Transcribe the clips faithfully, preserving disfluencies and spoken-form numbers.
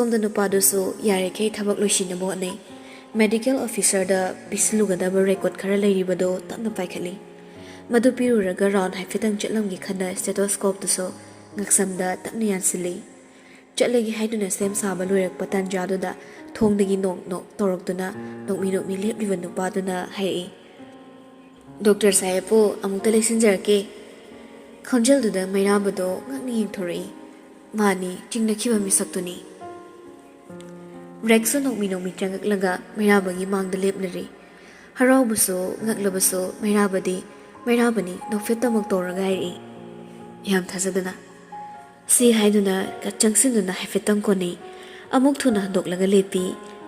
ꯁꯣꯝꯗ ꯅꯨꯄꯥꯗꯨꯁꯨ ꯌꯥꯔꯤꯈꯩ ꯊꯕꯛ ꯂꯣꯏꯁꯤꯟꯅꯕ ꯍꯣꯠꯅꯩ꯫ ꯃꯦꯗꯤꯀꯦꯜ ꯑꯣꯐꯤꯁꯔꯗ ꯄꯤꯁꯤꯜꯂꯨꯒꯗꯕ ꯔꯦꯀꯣꯔꯠ ꯈꯔ ꯂꯩꯔꯤꯕꯗꯣ ꯇꯞꯅ ꯄꯥꯏꯈꯠꯂꯤ꯫ ꯃꯗꯨ ꯄꯤꯔꯨꯔꯒ ꯔꯥꯎꯟ ꯍꯥꯏꯐꯦꯠꯇꯪ ꯆꯠꯂꯝꯒꯦ ꯈꯟꯅ ꯁ꯭ꯇꯦꯊꯣꯁꯀꯣꯞꯇꯨꯁꯨ ꯉꯛꯁꯝꯗ ꯇꯞꯅ ꯌꯥꯟꯁꯤꯜꯂꯤ꯫ ꯆꯠꯂꯒꯦ ꯍꯥꯏꯗꯨꯅ ꯁꯦꯝ ꯁꯥꯕ ꯂꯣꯏꯔꯛꯄ ꯇꯥꯟꯖꯥꯗꯨꯗ ꯊꯣꯡꯗꯒꯤ ꯅꯣꯛ ꯅꯣꯛ ꯇꯧꯔꯛꯇꯨꯅ ꯅꯣꯛꯃꯤ ꯅꯣꯛꯃꯤ ꯂꯦꯞꯂꯤꯕ ꯅꯨꯄꯥꯗꯨꯅ ꯍꯥꯏꯔꯛꯏ, "ꯗꯣꯛꯇꯔ ꯁꯥꯍꯦꯕꯄꯨ ꯑꯃꯨꯛꯇ ꯂꯦꯡꯁꯤꯟꯖꯔꯛꯀꯦ꯫" ꯈꯣꯟꯖꯦꯜꯗꯨꯗ ꯃꯩꯔꯥꯕꯗꯣ ꯉꯛꯅ ꯌꯦꯡꯊꯣꯔꯛꯏ꯫ ꯃꯥꯅꯤ, ꯆꯤꯡꯅꯈꯤꯕ ꯃꯤꯁꯛꯇꯨꯅꯤ꯫ ꯔꯦꯛꯁꯁꯨ ꯅꯣꯛꯃꯤ ꯅꯣꯛꯃꯤ ꯆꯪꯉꯛꯂꯒ ꯃꯩꯔꯥꯕꯒꯤ ꯃꯥꯡꯗ ꯂꯦꯞꯂꯔꯤ꯫ ꯍꯔꯥꯎꯕꯁꯨ ꯉꯛꯂꯕꯁꯨ ꯃꯩꯔꯥꯕꯗꯤ ꯃꯩꯔꯥꯕꯅꯤ ꯅꯣꯛꯐꯦꯠꯇꯃꯛ ꯇꯧꯔꯒ ꯍꯥꯏꯔꯛꯏ, "ꯌꯥꯝ ꯊꯥꯖꯗꯅ?" ꯁꯤ ꯍꯥꯏꯗꯨꯅ ꯆꯪꯁꯤꯟꯗꯨꯅ ꯍꯥꯏꯐꯦꯠꯇꯪ ꯀꯣꯟꯅꯩ꯫ ꯑꯃꯨꯛ ꯊꯨꯅ ꯍꯟꯗꯣꯛꯂꯒ ꯂꯦꯞꯄꯤ꯫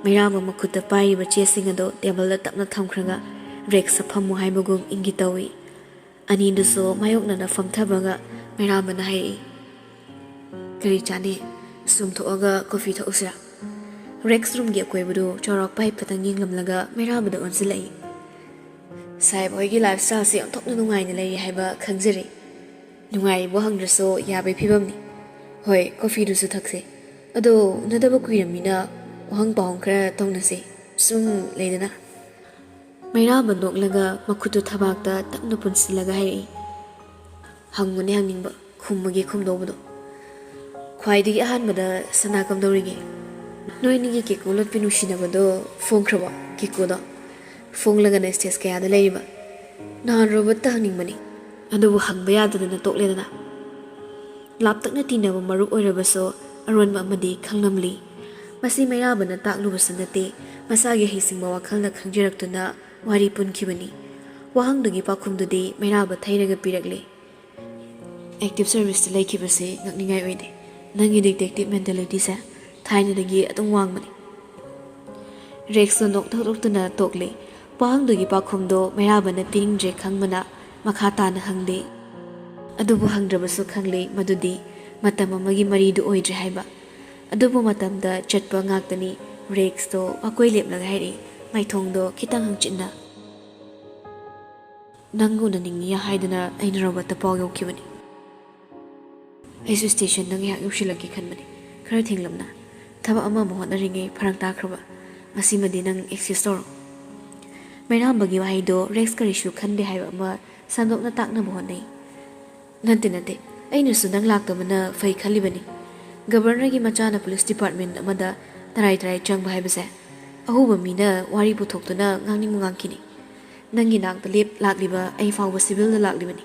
ꯃꯩꯔꯥꯕ ꯃꯈꯨꯠꯇ ꯄꯥꯏꯔꯤꯕ ꯆꯦꯁꯤꯡ ꯑꯗꯨ ꯇꯦꯕꯜꯗ ꯇꯞꯅ ꯊꯝꯈ꯭ꯔꯒ ꯔꯦꯛꯁꯇ ꯐꯝꯃꯨ ꯍꯥꯏꯕꯒꯨꯝ ꯏꯪꯒꯤꯠ ꯇꯧꯏ꯫ ꯑꯅꯤꯗꯨꯁꯨ ꯃꯥꯌꯣꯛꯅꯅ ꯐꯝꯊꯕꯒ ꯃꯩꯔꯥꯕꯅ ꯍꯥꯏꯔꯛꯏ, "ꯀꯔꯤ ꯆꯥꯅꯤ? ꯁꯨꯝ ꯊꯣꯛꯑꯒ ꯀꯣꯐꯤ ꯊꯛꯎꯁꯤꯔꯥ?" ꯔꯦꯛꯁ ꯔꯨꯝꯒꯤ ꯑꯀꯣꯏꯕꯗꯨ ꯆꯥꯎꯔꯥꯛꯄ ꯍꯥꯏꯐꯦꯠꯇꯪ ꯌꯦꯡꯂꯝꯂꯒ ꯃꯩꯔꯥꯕꯗ ꯑꯣꯟꯁꯤꯜꯂꯛꯏ꯫ "ꯁꯥꯍꯦꯕ ꯍꯣꯏꯒꯤ ꯂꯥꯏꯐ ꯁ꯭ꯇꯥꯏꯜꯁꯤ ꯑꯣꯟꯊꯣꯛꯅ ꯅꯨꯡꯉꯥꯏꯅ ꯂꯩꯔꯤ ꯍꯥꯏꯕ ꯈꯪꯖꯔꯦ꯫ ꯅꯨꯡꯉꯥꯏꯔꯤꯕꯣ ꯍꯪꯗ꯭ꯔꯁꯨ ꯌꯥꯕꯩ ꯐꯤꯕꯝꯅꯤ꯫ ꯍꯣꯏ, ꯀꯣꯐꯤꯗꯨꯁꯨ ꯊꯛꯁꯦ꯫ ꯑꯗꯣ ꯎꯅꯗꯕ ꯀꯨꯏꯔꯝꯃꯤꯅ ꯋꯥꯍꯪ ꯄꯥꯎꯍꯪ ꯈꯔ ꯇꯧꯅꯁꯦ꯫ ꯁꯨꯝ ꯂꯩꯗꯅ꯫" ꯃꯩꯔꯥꯕ ꯅꯣꯛꯂꯒ ꯃꯈꯨꯠꯇꯨ ꯊꯕꯥꯛꯇ ꯇꯞꯅ ꯄꯨꯟꯁꯤꯜꯂꯒ ꯍꯥꯏꯔꯛꯏ, "ꯍꯪꯉꯨꯅꯦ ꯍꯪꯅꯤꯡꯕ, ꯈꯨꯝꯃꯒꯦ ꯈꯨꯝꯗꯧꯕꯗꯣ꯫ ꯈ꯭ꯋꯥꯏꯗꯒꯤ ꯑꯍꯥꯟꯕꯗ ꯁꯅꯥ ꯀꯝꯗꯧꯔꯤꯒꯦ? ꯅꯣꯏ ꯑꯅꯤꯒꯤ ꯀꯦꯀꯨ ꯂꯣꯠꯄꯤ ꯅꯨꯡꯁꯤꯅꯕꯗꯣ ꯐꯣꯡꯈ꯭ꯔꯕꯣ? ꯀꯦꯀꯨꯗꯣ ꯐꯣꯡꯂꯒꯅ ꯁ꯭ꯇꯦꯖ ꯀꯌꯥꯗ ꯂꯩꯔꯤꯕ?" ꯅꯍꯥꯟ ꯔꯣꯕꯔꯠꯇ ꯍꯪꯅꯤꯡꯕꯅꯤ, ꯑꯗꯨꯕꯨ ꯍꯪꯕ ꯌꯥꯗꯗꯅ ꯇꯣꯛꯂꯦꯗꯅ꯫ ꯂꯥꯞꯇꯛꯅ ꯇꯤꯟꯅꯕ ꯃꯔꯨꯞ ꯑꯣꯏꯔꯕꯁꯨ ꯑꯔꯣꯟꯕ ꯑꯃꯗꯤ ꯈꯪꯂꯝꯂꯤ꯫ ꯃꯁꯤ ꯃꯩꯔꯥꯕꯅ ꯇꯥꯛꯂꯨꯕꯁꯨ ꯅꯠꯇꯦ, ꯃꯁꯥꯒꯤ ꯍꯩꯁꯤꯡꯕ ꯋꯥꯈꯜꯅ ꯈꯪꯖꯔꯛꯇꯨꯅ ꯋꯥꯔꯤ ꯄꯨꯟꯈꯤꯕꯅꯤ꯫ ꯋꯥꯍꯪꯗꯨꯒꯤ ꯄꯥꯎꯈꯨꯝꯗꯨꯗꯤ ꯃꯩꯔꯥꯕ ꯊꯩꯔꯒ ꯄꯤꯔꯛꯂꯦ꯫ "ꯑꯦꯛꯇꯤꯚ ꯁꯔꯚꯤꯁꯇ ꯂꯩꯈꯤꯕꯁꯦ ꯉꯛꯅꯤꯡꯉꯥꯏ ꯑꯣꯏꯗꯦ꯫ ꯅꯪꯒꯤ ꯗꯤꯇꯦꯛꯇꯤꯚ ꯃꯦꯟꯇꯦꯂꯤꯇꯤꯁꯦ ꯊꯥꯏꯅꯗꯒꯤ ꯑꯗꯨꯝ ꯋꯥꯡꯕꯅꯤ꯫" ꯔꯦꯛꯁꯇꯣ ꯅꯣꯛꯊꯣꯛꯂꯛꯇꯨꯅ ꯇꯣꯛꯂꯦ꯫ ꯋꯥꯍꯪꯗꯨꯒꯤ ꯄꯥꯎꯈꯨꯝꯗꯣ ꯃꯩꯔꯥꯕꯅ ꯄꯤꯅꯤꯡꯗ꯭ꯔꯦ ꯈꯪꯕꯅ ꯃꯈꯥ ꯇꯥꯅ ꯍꯪꯗꯦ꯫ ꯑꯗꯨꯕꯨ ꯍꯪꯗ꯭ꯔꯕꯁꯨ ꯈꯪꯂꯦ ꯃꯗꯨꯗꯤ ꯃꯇꯝ ꯑꯃꯒꯤ ꯃꯔꯤꯗꯨ ꯑꯣꯏꯗ꯭ꯔꯦ ꯍꯥꯏꯕ꯫ ꯑꯗꯨꯕꯨ ꯃꯇꯝꯗ ꯆꯠꯄ ꯉꯥꯛꯇꯅꯤ꯫ ꯔꯦꯛꯁꯇꯣ ꯋꯥꯀꯣꯏ ꯂꯦꯞꯂꯒ ꯍꯥꯏꯔꯛꯏ, ꯃꯥꯏꯊꯣꯡꯗꯣ ꯈꯤꯇꯪ ꯍꯪꯆꯤꯠꯅ꯫ "ꯅꯪ ꯎꯅꯅꯤꯡꯉꯤ ꯍꯥꯏꯗꯨꯅ ꯑꯩꯅ ꯔꯣꯕꯔꯠꯇ ꯄꯥꯎ ꯌꯧꯈꯤꯕꯅꯤ꯫ ꯑꯩꯁꯨ ꯁ꯭ꯇꯦꯁꯟꯗ ꯉꯥꯏꯍꯥꯛ ꯌꯧꯁꯤꯜꯂꯛꯀꯦ ꯈꯟꯕꯅꯤ, ꯈꯔ ꯊꯦꯡꯂꯞꯅ꯫ ꯊꯕꯛ ꯑꯃ ꯑꯃ ꯍꯣꯠꯅꯔꯤꯉꯩ ꯐꯔꯛ ꯇꯥꯈ꯭ꯔꯕ꯫ ꯃꯁꯤꯃꯗꯤ ꯅꯪ excuse ꯇꯧꯔꯣ꯫ ꯃꯩꯔꯥꯝꯕꯒꯤ ꯋꯥꯍꯩꯗꯣ ꯔꯦꯛꯁ ꯀꯔꯤꯁꯨ ꯈꯟꯗꯦ ꯍꯥꯏꯕ ꯑꯃ ꯁꯟꯗꯣꯛꯅ ꯇꯥꯛꯅꯕ ꯍꯣꯠꯅꯩ꯫ "ꯅꯠꯇꯦ, ꯅꯠꯇꯦ, ꯑꯩꯅꯁꯨ ꯅꯪ ꯂꯥꯛꯇꯕꯅ ꯐꯩ ꯈꯜꯂꯤꯕꯅꯤ꯫ ꯒꯕꯔꯅꯔꯒꯤ ꯃꯆꯥꯅ ꯄꯨꯂꯤꯁ ꯗꯤꯄꯥꯔꯠꯃꯦꯟ ꯑꯃꯗ ꯇꯔꯥꯏ ꯇꯔꯥꯏ ꯆꯪꯕ ꯍꯥꯏꯕꯁꯦ ꯑꯍꯧꯕ ꯃꯤꯅ ꯋꯥꯔꯤ ꯄꯨꯊꯣꯛꯇꯨꯅ ꯉꯥꯡꯅꯤꯡꯕ ꯉꯥꯡꯈꯤꯅꯤ꯫ ꯅꯪꯒꯤ ꯅꯥꯛꯇ ꯂꯦꯞ ꯂꯥꯛꯂꯤꯕ ꯑꯩ ꯐꯥꯎꯕ ꯁꯤꯚꯤꯜꯗ ꯂꯥꯛꯂꯤꯕꯅꯤ꯫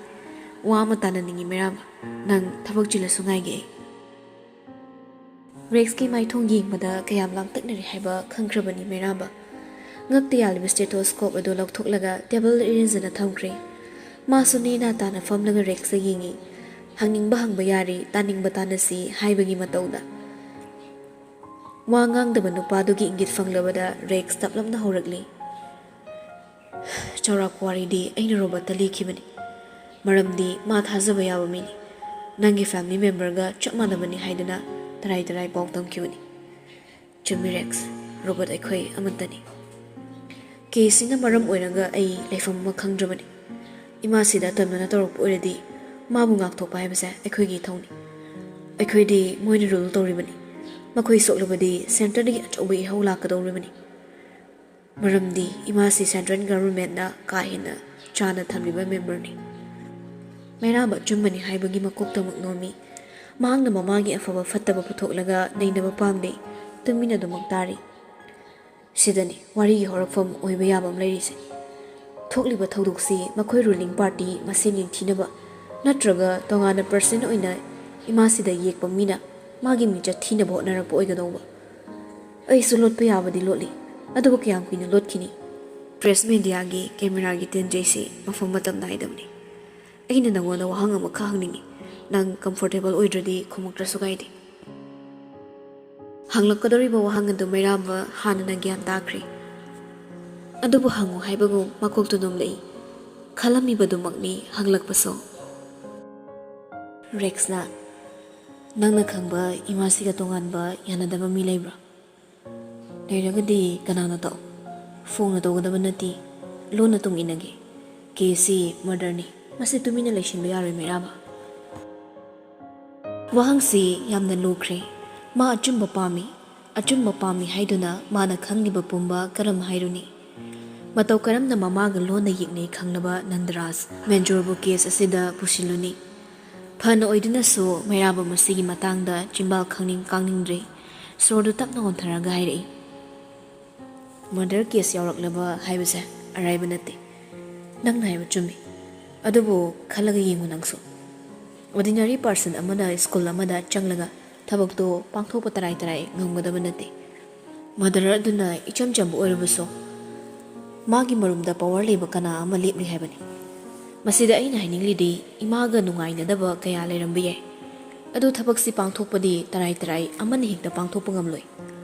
ꯋꯥ ꯑꯃ ꯇꯥꯅꯅꯤꯡꯉꯤ ꯃꯩꯔꯥꯝꯕ꯫ ꯅꯪ ꯊꯕꯛ ꯆꯤꯜꯂꯁꯨ ꯉꯥꯏꯒꯦ ꯑꯩ꯫" ꯔꯦꯛꯁꯀꯤ ꯃꯥꯏꯊꯣꯡ ꯌꯦꯡꯕꯗ ꯀꯌꯥꯝ ꯂꯥꯡꯇꯛꯅꯔꯤ ꯍꯥꯏꯕ ꯈꯪꯈ꯭ꯔꯕꯅꯤ ꯃꯩꯔꯥꯝꯕ꯫ ꯉꯛꯇ ꯌꯥꯜꯂꯤꯕ stethoscope ꯑꯗꯨ ꯂꯧꯊꯣꯛꯂꯒ ꯇꯦꯕꯜꯗ ꯏꯔꯦꯟꯖꯅ ꯊꯝꯈ꯭ꯔꯦ꯫ ꯃꯥꯁꯨ ꯅꯦꯅꯥ ꯇꯥꯅ ꯐꯝꯂꯒ ꯔꯦꯛꯁꯇ ꯌꯦꯡꯉꯤ꯫ ꯍꯪꯅꯤꯡꯕ ꯍꯪꯕ ꯌꯥꯔꯤ, ꯇꯥꯅꯤꯡꯕ ꯇꯥꯅꯁꯤ ꯍꯥꯏꯕꯒꯤ ꯃꯇꯧꯗ꯫ ꯋꯥ ꯉꯥꯡꯗꯕ ꯅꯨꯄꯥꯗꯨꯒꯤ ꯏꯪꯒꯤꯠ ꯐꯪꯂꯕꯗ ꯔꯦꯛꯁ ꯇꯞꯂꯞꯅ ꯍꯧꯔꯛꯂꯤ꯫ "ꯆꯥꯎꯔꯥꯛꯄ ꯋꯥꯔꯤꯗꯤ ꯑꯩꯅ ꯔꯣꯕꯔꯠꯇ ꯂꯤꯈꯤꯕꯅꯤ꯫ ꯃꯔꯝꯗꯤ ꯃꯥ ꯊꯥꯖꯕ ꯌꯥꯕ ꯃꯤꯅꯤ꯫ ꯅꯪꯒꯤ family memberꯒ ꯆꯞ ꯃꯥꯟꯅꯕꯅꯤ ꯍꯥꯏꯗꯨꯅ ꯇꯔꯥꯏ ꯇꯔꯥꯏ ꯄꯥꯎ ꯇꯝꯈꯤꯕꯅꯤ꯫" "ꯆꯨꯝꯃꯤ ꯔꯦꯛꯁ, ꯔꯣꯕꯔꯠ ꯑꯩꯈꯣꯏ ꯑꯃꯠꯇꯅꯤ꯫ ꯀꯦꯁꯁꯤꯅ ꯃꯔꯝ ꯑꯣꯏꯔꯒ ꯑꯩ ꯂꯩꯐꯝ ꯑꯃ ꯈꯪꯗ꯭ꯔꯕꯅꯤ꯫ ꯏꯃꯥꯁꯤꯗ ꯇꯝꯅꯅ ꯇꯧꯔꯛꯄ ꯑꯣꯏꯔꯗꯤ ꯃꯥꯕꯨ ꯉꯥꯛꯊꯣꯛꯄ ꯍꯥꯏꯕꯁꯦ ꯑꯩꯈꯣꯏꯒꯤ ꯏꯊꯧꯅꯤ꯫ ꯑꯩꯈꯣꯏꯗꯤ ꯃꯣꯏꯅ rule ꯇꯧꯔꯤꯕꯅꯤ꯫ ꯃꯈꯣꯏ ꯁꯣꯛꯂꯕꯗꯤ centreꯗꯒꯤ ꯑꯆꯧꯕ ꯏꯍꯧ ꯂꯥꯛꯀꯗꯧꯔꯤꯕꯅꯤ꯫ ꯃꯔꯝꯗꯤ ꯏꯃꯥꯁꯤ central governmentꯅ ꯀꯥ ꯍꯦꯟꯅ ꯆꯥꯅ ꯊꯝꯂꯤꯕ memberꯅꯤ꯫" ꯃꯩꯔꯥꯝꯕ ꯑꯆꯨꯝꯕꯅꯤ ꯍꯥꯏꯕꯒꯤ ꯃꯀꯣꯛꯇꯃꯛ ꯅꯣꯝꯃꯤ꯫ ꯃꯍꯥꯛꯅ ꯃꯃꯥꯒꯤ ꯑꯐꯕ ꯐꯠꯇꯕ ꯄꯨꯊꯣꯛꯂꯒ ꯅꯩꯅꯕ ꯄꯥꯝꯗꯦ꯫ ꯇꯨꯃꯤꯟꯅ ꯑꯗꯨꯃꯛ ꯇꯥꯔꯤ꯫ ꯁꯤꯗꯅꯤ ꯋꯥꯔꯤꯒꯤ ꯍꯧꯔꯛꯐꯝ ꯑꯣꯏꯕ ꯌꯥꯕ ꯑꯃ ꯂꯩꯔꯤꯁꯦ꯫ ꯊꯣꯛꯂꯤꯕ ꯊꯧꯗꯣꯛꯁꯤ ꯃꯈꯣꯏ ruling party ꯃꯁꯦꯟ ꯌꯦꯡꯊꯤꯅꯕ ꯅꯠꯇ꯭ꯔꯒ ꯇꯣꯉꯥꯟꯅ personal ꯑꯣꯏꯅ ꯏꯃꯥꯁꯤꯗ ꯌꯦꯛꯄ ꯃꯤꯅ ꯃꯥꯒꯤ ꯃꯤꯡꯆꯠ ꯊꯤꯅꯕ ꯍꯣꯠꯅꯔꯛꯄ ꯑꯣꯏꯒꯗꯧꯕ꯫ ꯑꯩꯁꯨ ꯂꯣꯠꯄ ꯌꯥꯕꯗꯤ ꯂꯣꯠꯂꯤ, ꯑꯗꯨꯕꯨ ꯀꯌꯥꯝ ꯀꯨꯏꯅ ꯂꯣꯠꯈꯤꯅꯤ? Press mediaꯒꯤ cameraꯒꯤ ꯇꯦꯟꯖꯩꯁꯤ ꯃꯐꯝ ꯃꯇꯝ ꯅꯥꯏꯗꯕꯅꯤ꯫ ꯑꯩꯅ ꯅꯉꯣꯟꯗ ꯋꯥꯍꯪ ꯑꯃꯈꯛ ꯍꯪꯅꯤꯡꯏ꯫ ꯅꯪ comfortable ꯑꯣꯏꯗ꯭ꯔꯗꯤ ꯈꯨꯝꯃꯛꯇ꯭ꯔꯁꯨ ꯀꯥꯏꯗꯦ꯫ ꯍꯪꯂꯛꯀꯗꯧꯔꯤꯕ ꯋꯥꯍꯪ ꯑꯗꯨ ꯃꯩꯔꯥꯝꯕ ꯍꯥꯟꯅꯅ ꯒ꯭ꯌꯥꯟ ꯇꯥꯈ꯭ꯔꯦ꯫ ꯑꯗꯨꯕꯨ ꯍꯪꯉꯨ ꯍꯥꯏꯕꯒꯨꯝ ꯃꯀꯣꯛꯇꯨ ꯅꯣꯝꯂꯛꯏ꯫ ꯈꯜꯂꯝꯃꯤꯕꯗꯨꯃꯛꯅꯤ ꯍꯪꯂꯛꯄꯁꯨ꯫ ꯔꯦꯛꯁꯅ, "ꯅꯪꯅ ꯈꯪꯕ ꯏꯃꯥꯁꯤꯒ ꯇꯣꯉꯥꯟꯕ ꯌꯥꯅꯗꯕ ꯃꯤ ꯂꯩꯕ꯭ꯔꯥ? ꯂꯩꯔꯒꯗꯤ ꯀꯅꯥꯅ ꯇꯧ? ꯐꯣꯡꯅ ꯇꯧꯒꯗꯕ ꯅꯠꯇꯦ, ꯂꯣꯟꯅ ꯇꯨꯡ ꯏꯟꯅꯒꯦ꯫ ꯀꯦꯁꯁꯤ murderꯅꯤ, ꯃꯁꯤ ꯇꯨꯃꯤꯟꯅ ꯂꯩꯁꯤꯟꯕ ꯌꯥꯔꯣꯏ ꯃꯩꯔꯥꯝꯕ꯫" ꯋꯥꯍꯪꯁꯤ ꯌꯥꯝꯅ ꯂꯨꯈ꯭ꯔꯦ꯫ ꯃꯥ ꯑꯆꯨꯝꯕ ꯄꯥꯝꯃꯤ꯫ ꯑꯆꯨꯝꯕ ꯄꯥꯝꯃꯤ ꯍꯥꯏꯗꯨꯅ ꯃꯥꯅ ꯈꯪꯂꯤꯕ ꯄꯨꯝꯕ ꯀꯔꯝ ꯍꯥꯏꯔꯨꯅꯤ? ꯃꯇꯧ ꯀꯔꯝꯅ ꯃꯃꯥꯒ ꯂꯣꯟꯅ ꯌꯦꯛꯅꯩ ꯈꯪꯂꯕ ꯅꯟꯗꯔꯥꯖ ꯃꯦꯟꯖꯣꯔꯕꯨ ꯀꯦꯁ ꯑꯁꯤꯗ ꯄꯨꯁꯤꯜꯂꯨꯅꯤ? ꯐꯅ ꯑꯣꯏꯗꯨꯅꯁꯨ ꯃꯩꯔꯥꯕ ꯃꯁꯤꯒꯤ ꯃꯇꯥꯡꯗ ꯆꯤꯝꯕꯥꯜ ꯈꯪꯅꯤꯡ ꯀꯥꯡꯅꯤꯡꯗ꯭ꯔꯦ꯫ ꯁꯣꯔꯗꯨ ꯇꯞꯅ ꯍꯣꯟꯊꯔꯒ ꯍꯥꯏꯔꯛꯏ, "ꯃꯔꯗꯔ ꯀꯦꯁ ꯌꯥꯎꯔꯛꯂꯕ ꯍꯥꯏꯕꯁꯦ ꯑꯔꯥꯏꯕ ꯅꯠꯇꯦ꯫ ꯅꯪꯅ ꯍꯥꯏꯕ ꯆꯨꯝꯃꯤ꯫ ꯑꯗꯨꯕꯨ ꯈꯜꯂꯒ ꯌꯦꯡꯉꯨ ꯅꯪꯁꯨ꯫ ꯑꯣꯔꯗꯤꯅꯔꯤ ꯄꯥꯔꯁꯟ ꯑꯃꯅ ꯁ꯭ꯀꯨꯜ ꯑꯃꯗ ꯆꯪꯂꯒ ꯊꯕꯛꯇꯣ ꯄꯥꯡꯊꯣꯛꯄ ꯇꯔꯥꯏ ꯇꯔꯥꯏ ꯉꯝꯒꯗꯕ ꯅꯠꯇꯦ꯫ ꯃꯔꯗꯔ ꯑꯗꯨꯅ ꯏꯆꯝ ꯆꯝꯕ ꯑꯣꯏꯔꯕꯁꯨ ꯃꯥꯒꯤ ꯃꯔꯨꯝꯗ ꯄꯋꯥꯔ ꯂꯩꯕ ꯀꯅꯥ ꯑꯃ ꯂꯦꯞꯂꯤ ꯍꯥꯏꯕꯅꯤ꯫ ꯃꯁꯤꯗ ꯑꯩꯅ ꯍꯥꯏꯅꯤꯡꯂꯤꯗꯤ ꯏꯃꯥꯒ ꯅꯨꯡꯉꯥꯏꯅꯗꯕ ꯀꯌꯥ ꯂꯩꯔꯝꯕ ꯌꯥꯏ꯫ ꯑꯗꯨ ꯊꯕꯛꯁꯤ ꯄꯥꯡꯊꯣꯛꯄꯗꯤ ꯇꯔꯥꯏ ꯇꯔꯥꯏ ꯑꯃꯅ ꯍꯦꯛꯇ ꯄꯥꯡꯊꯣꯛꯄ ꯉꯝꯂꯣꯏ꯫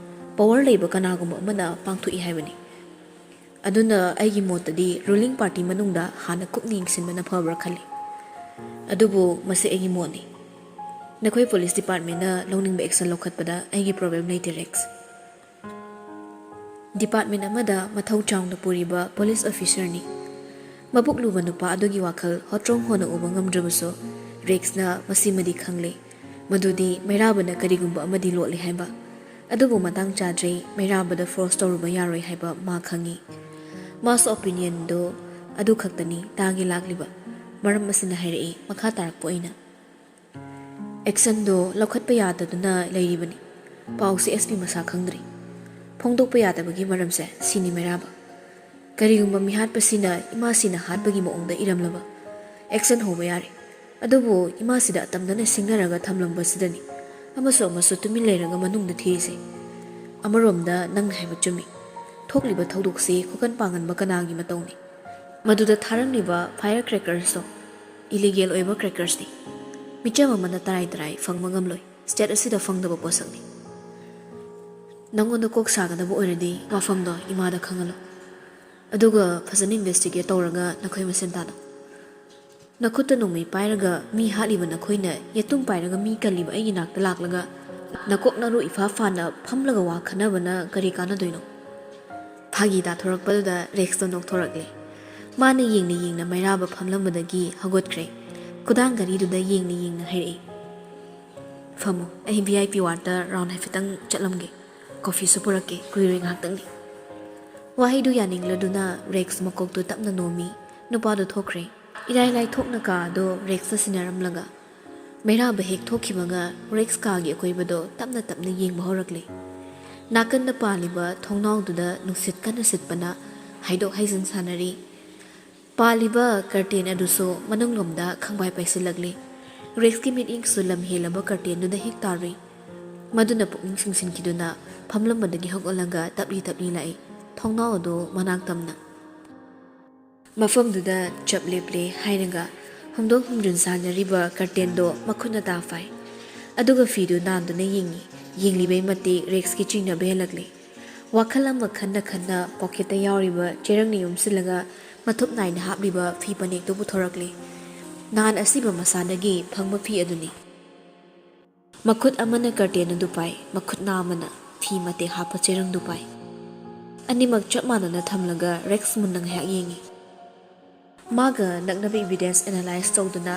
ꯄꯋꯥꯔ ꯂꯩꯕ ꯀꯅꯥꯒꯨꯝꯕ ꯑꯃꯅ ꯄꯥꯡꯊꯣꯛꯏ ꯍꯥꯏꯕꯅꯤ꯫ ꯑꯗꯨꯅ ꯑꯩꯒꯤ ꯃꯣꯠꯇꯗꯤ ꯔꯨꯂꯤꯡ ꯄꯥꯔꯇꯤ ꯃꯅꯨꯡꯗ ꯍꯥꯟꯅ ꯀꯨꯞꯅ ꯌꯦꯡꯁꯤꯟꯕꯅ ꯐꯕ꯭ꯔꯥ ꯈꯜꯂꯤ꯫ ꯑꯗꯨꯕꯨ ꯃꯁꯤ ꯑꯩꯒꯤ ꯃꯣꯠꯅꯤ꯫ ꯅꯈꯣꯏ ꯄꯨꯂꯤꯁ ꯗꯤꯄꯥꯔꯠꯃꯦꯟꯅ ꯂꯧꯅꯤꯡꯕ ꯑꯦꯛꯁꯟ ꯂꯧꯈꯠꯄꯗ ꯑꯩꯒꯤ ꯄ꯭ꯔꯣꯕ꯭ꯂꯦꯝ ꯂꯩꯇꯦ, ꯔꯦꯛꯁ꯫ ꯗꯤꯄꯥꯔꯠꯃꯦꯟ ꯑꯃꯗ ꯃꯊꯧ ꯆꯥꯎꯅ ꯄꯨꯔꯤꯕ ꯄꯨꯂꯤꯁ ꯑꯣꯐꯤꯁꯔꯅꯤ꯫ ꯃꯕꯨꯛ ꯂꯨꯕ ꯅꯨꯄꯥ ꯑꯗꯨꯒꯤ ꯋꯥꯈꯜ ꯍꯣꯇ꯭ꯔꯣꯡ ꯍꯣꯅ ꯎꯕ ꯉꯝꯗ꯭ꯔꯕꯁꯨ ꯔꯦꯛꯁꯅ ꯃꯁꯤꯃꯗꯤ ꯈꯪꯂꯦ, ꯃꯗꯨꯗꯤ ꯃꯩꯔꯥꯕꯅ ꯀꯔꯤꯒꯨꯝꯕ ꯑꯃꯗꯤ ꯂꯣꯠꯂꯤ ꯍꯥꯏꯕ꯫ ꯑꯗꯨꯕꯨ ꯃꯇꯥꯡ ꯆꯥꯗ꯭ꯔꯤ, ꯃꯩꯔꯥꯕꯗ ꯐꯣꯔꯁ ꯇꯧꯔꯨꯕ ꯌꯥꯔꯣꯏ ꯍꯥꯏꯕ ꯃꯥ ꯈꯪꯏ꯫ ꯃꯥꯁꯨ ꯑꯣꯄꯤꯅꯤꯌꯟꯗꯣ ꯑꯗꯨ ꯈꯛꯇꯅꯤ ꯇꯥꯒꯦ ꯂꯥꯛꯂꯤꯕ꯫ ꯃꯔꯝ ꯑꯁꯤꯅ ꯍꯥꯏꯔꯛꯏ, ꯃꯈꯥ ꯇꯥꯔꯛꯄ ꯑꯣꯏꯅ꯫ ꯑꯦꯛꯁꯟꯗꯣ ꯂꯧꯈꯠꯄ ꯌꯥꯗꯗꯨꯅ ꯂꯩꯔꯤꯕꯅꯤ꯫ ꯄꯥꯎꯁꯤ ꯑꯦꯁ ꯄꯤ ꯃꯁꯥ ꯈꯪꯗ꯭ꯔꯤ꯫ ꯐꯣꯡꯗꯣꯛꯄ ꯌꯥꯗꯕꯒꯤ ꯃꯔꯝꯁꯦ ꯁꯤꯅꯤ ꯃꯩꯔꯥꯕ꯫ ꯀꯔꯤꯒꯨꯝꯕ ꯃꯤꯍꯥꯠꯄꯁꯤꯅ ꯏꯃꯥꯁꯤꯅ ꯍꯥꯠꯄꯒꯤ ꯃꯑꯣꯡꯗ ꯏꯔꯝꯂꯕ, ꯑꯦꯛꯁꯟ ꯍꯧꯕ ꯌꯥꯔꯦ꯫ ꯑꯗꯨꯕꯨ ꯏꯃꯥꯁꯤꯗ ꯑꯇꯝꯅꯅ ꯁꯤꯡꯅꯔꯒ ꯊꯝꯂꯝꯕꯁꯤꯗꯅꯤ ꯑꯃꯁꯨ ꯑꯃꯁꯨ ꯇꯨꯃꯤꯟ ꯂꯩꯔꯒ ꯃꯅꯨꯡꯗ ꯊꯤꯔꯤꯁꯦ꯫ ꯑꯃꯔꯣꯝꯗ ꯅꯪꯅ ꯍꯥꯏꯕ ꯆꯨꯝꯃꯤ꯫ ꯊꯣꯛꯂꯤꯕ ꯊꯧꯗꯣꯛꯁꯤ ꯈꯨꯀꯟ ꯄꯥꯡꯒꯟꯕ ꯀꯅꯥꯒꯤ ꯃꯇꯧꯅꯤ? ꯃꯗꯨꯗ ꯊꯥꯔꯝꯂꯤꯕ ꯐꯥꯌꯔ ꯀ꯭ꯔꯦꯀꯔꯁꯇꯣ ꯏꯂꯤꯒꯦꯜ ꯑꯣꯏꯕ ꯀ꯭ꯔꯦꯀꯔꯁꯅꯤ꯫ ꯃꯤꯆꯝ ꯑꯃꯅ ꯇꯔꯥꯏ ꯇꯔꯥꯏ ꯐꯪꯕ ꯉꯝꯂꯣꯏ꯫ ꯁ꯭ꯇꯦꯠ ꯑꯁꯤꯗ ꯐꯪꯗꯕ ꯄꯣꯠꯁꯛꯅꯤ꯫ ꯅꯪꯉꯣꯟꯗ ꯀꯣꯛ ꯁꯥꯒꯗꯕ ꯑꯣꯏꯔꯗꯤ ꯋꯥꯐꯝꯗꯣ ꯏꯃꯥꯗ ꯈꯪꯍꯜꯂꯣ꯫ ꯑꯗꯨꯒ ꯐꯖꯅ ꯏꯟꯚꯦꯁꯇꯤꯒꯦꯠ ꯇꯧꯔꯒ ꯅꯈꯣꯏ ꯃꯁꯦꯟ ꯇꯥꯅꯧ꯫ ꯅꯈꯨꯠꯇ ꯅꯣꯡꯃꯩ ꯄꯥꯏꯔꯒ ꯃꯤ ꯍꯥꯠꯂꯤꯕ ꯅꯈꯣꯏꯅ ꯌꯦꯇꯨꯝ ꯄꯥꯏꯔꯒ ꯃꯤ ꯀꯜꯂꯤꯕ ꯑꯩꯒꯤ ꯅꯥꯛꯇ ꯂꯥꯛꯂꯒ ꯅꯀꯣꯛ ꯅꯔꯨ ꯏꯐꯥ ꯐꯥꯅ ꯐꯝꯂꯒ ꯋꯥ ꯈꯟꯅꯕꯅ ꯀꯔꯤ ꯀꯥꯟꯅꯗꯣꯏꯅꯣ? ꯐꯥꯒꯤ ꯇꯥꯊꯣꯔꯛꯄꯗꯨꯗ ꯔꯦꯛꯁꯇꯣ ꯅꯣꯛꯊꯣꯔꯛꯂꯦ꯫ ꯃꯥꯅ ꯌꯦꯡꯅ ꯌꯦꯡꯅ ꯃꯩꯔꯥꯕ ꯐꯝꯂꯝꯕꯗꯒꯤ ꯍꯧꯒꯠꯈ꯭ꯔꯦ꯫ ꯈꯨꯗꯥꯡ ꯘꯔꯤꯗꯨꯗ ꯌꯦꯡꯅ ꯌꯦꯡꯅ ꯍꯥꯏꯔꯛꯏ, "ꯐꯝꯃꯨ, ꯑꯩ ꯚꯤ ꯑꯥꯏ ꯄꯤ ꯋꯥꯔꯗꯇ ꯔꯥꯎꯟ ꯍꯥꯏꯐꯦꯠꯇꯪ ꯆꯠꯂꯝꯒꯦ꯫ "ꯀꯣꯐꯤꯁꯨ ꯄꯨꯔꯛꯀꯦ, ꯀꯨꯏꯔꯣꯏ, ꯉꯥꯏꯍꯥꯛꯇꯪꯅꯤ"꯫ ꯋꯥꯍꯩꯗꯨ ꯌꯥꯅꯤꯡꯂꯗꯨꯅ ꯔꯦꯛꯁ ꯃꯀꯣꯛꯇꯨ ꯇꯞꯅ ꯅꯣꯝꯃꯤ꯫ ꯅꯨꯄꯥꯗꯨ ꯊꯣꯛꯈ꯭ꯔꯦ꯫ ꯏꯔꯥꯏ ꯂꯥꯏꯊꯣꯛꯅ ꯀꯥ ꯑꯗꯨ ꯔꯦꯛꯁꯇ ꯁꯤꯟꯅꯔꯝꯂꯒ ꯃꯩꯔꯥꯕ ꯍꯦꯛ ꯊꯣꯛꯈꯤꯕꯒ ꯔꯦꯛꯁ ꯀꯥꯒꯤ ꯑꯀꯣꯏꯕꯗꯣ ꯇꯞꯅ ꯇꯞꯅ ꯌꯦꯡꯕ ꯍꯧꯔꯛꯂꯦ꯫ ꯅꯥꯀꯟꯗ ꯄꯥꯜꯂꯤꯕ ꯊꯣꯡꯅꯥꯎꯗꯨꯗ ꯅꯨꯡꯁꯤꯠ ꯀꯟꯅ ꯁꯤꯠꯄꯅ ꯍꯥꯏꯗꯣꯛ ꯍꯥꯏꯖꯤꯟ ꯁꯥꯟꯅꯔꯤ꯫ ꯄꯥꯜꯂꯤꯕ ꯀꯔꯇꯦꯟ ꯑꯗꯨꯁꯨ ꯃꯅꯨꯡꯂꯣꯝꯗ ꯈꯪꯕꯥꯏ ꯄꯥꯏꯁꯤꯜꯂꯛꯂꯤ꯫ ꯔꯦꯛꯁꯀꯤ ꯃꯤꯠꯌꯦꯡꯁꯨ ꯂꯝ ꯍꯦꯜꯂꯕ ꯀꯔꯇꯦꯟꯗꯨꯗ ꯍꯦꯛ ꯇꯥꯔꯨꯏ꯫ ꯃꯗꯨꯅ ꯄꯨꯛꯅꯤꯡ ꯆꯤꯡꯁꯤꯟꯈꯤꯗꯨꯅ ꯐꯝꯂꯝꯕꯗꯒꯤ ꯍꯧꯒꯠꯂꯒ ꯇꯞꯂꯤ ꯇꯞꯂꯤ ꯂꯥꯛꯏ꯫ ꯊꯣꯡꯅꯥꯎ ꯑꯗꯨ ꯃꯅꯥꯛ ꯇꯝꯅ ꯃꯐꯝꯗꯨꯗ ꯆꯞ ꯂꯦꯞꯂꯦ ꯍꯥꯏꯔꯒ ꯍꯨꯝꯗꯣꯛ ꯍꯨꯝꯖꯤꯟ ꯁꯥꯟꯅꯔꯤꯕ ꯀꯔꯇꯦꯟꯗꯣ ꯃꯈꯨꯠꯅ ꯇꯥ ꯐꯥꯏ꯫ ꯑꯗꯨꯒ ꯐꯤꯗꯨ ꯅꯥꯟꯗꯨꯅ ꯌꯦꯡꯉꯤ꯫ ꯌꯦꯡꯂꯤꯕꯩ ꯃꯇꯤꯛ ꯔꯦꯛꯁꯀꯤ ꯆꯤꯡꯅꯕ ꯍꯦꯜꯂꯛꯂꯦ꯫ ꯋꯥꯈꯜ ꯑꯃ ꯈꯟꯅ ꯈꯟꯅ ꯄꯣꯀꯦꯠꯇ ꯌꯥꯎꯔꯤꯕ ꯆꯦꯔꯪꯅ ꯌꯣꯝꯁꯤꯜꯂꯒ ꯃꯊꯨꯞ ꯅꯥꯏꯅ ꯍꯥꯞꯂꯤꯕ ꯐꯤ ꯐꯅꯦꯛꯇꯨ ꯄꯨꯊꯣꯔꯛꯂꯦ꯫ ꯅꯍꯥꯟ ꯑꯁꯤꯕ ꯃꯁꯥꯗꯒꯤ ꯐꯪꯕ ꯐꯤ ꯑꯗꯨꯅꯤ꯫ ꯃꯈꯨꯠ ꯑꯃꯅ ꯀꯔꯇꯦꯟ ꯑꯗꯨ ꯄꯥꯏ, ꯃꯈꯨꯠ ꯅꯥ ꯑꯃꯅ ꯐꯤ ꯃꯇꯦꯛ ꯍꯥꯞꯄ ꯆꯦꯔꯪꯗꯨ ꯄꯥꯏ꯫ ꯑꯅꯤꯃꯛ ꯆꯞ ꯃꯥꯟꯅꯅ ꯊꯝꯂꯒ ꯔꯦꯛꯁ ꯃꯨꯟꯅ ꯉꯥꯏꯍꯥꯛ ꯌꯦꯡꯉꯤ꯫ ꯃꯥꯒ ꯅꯛꯅꯕ ꯏꯕꯤꯗꯦꯟꯁ ꯑꯦꯅꯥꯂꯥꯏꯁ ꯇꯧꯗꯨꯅ,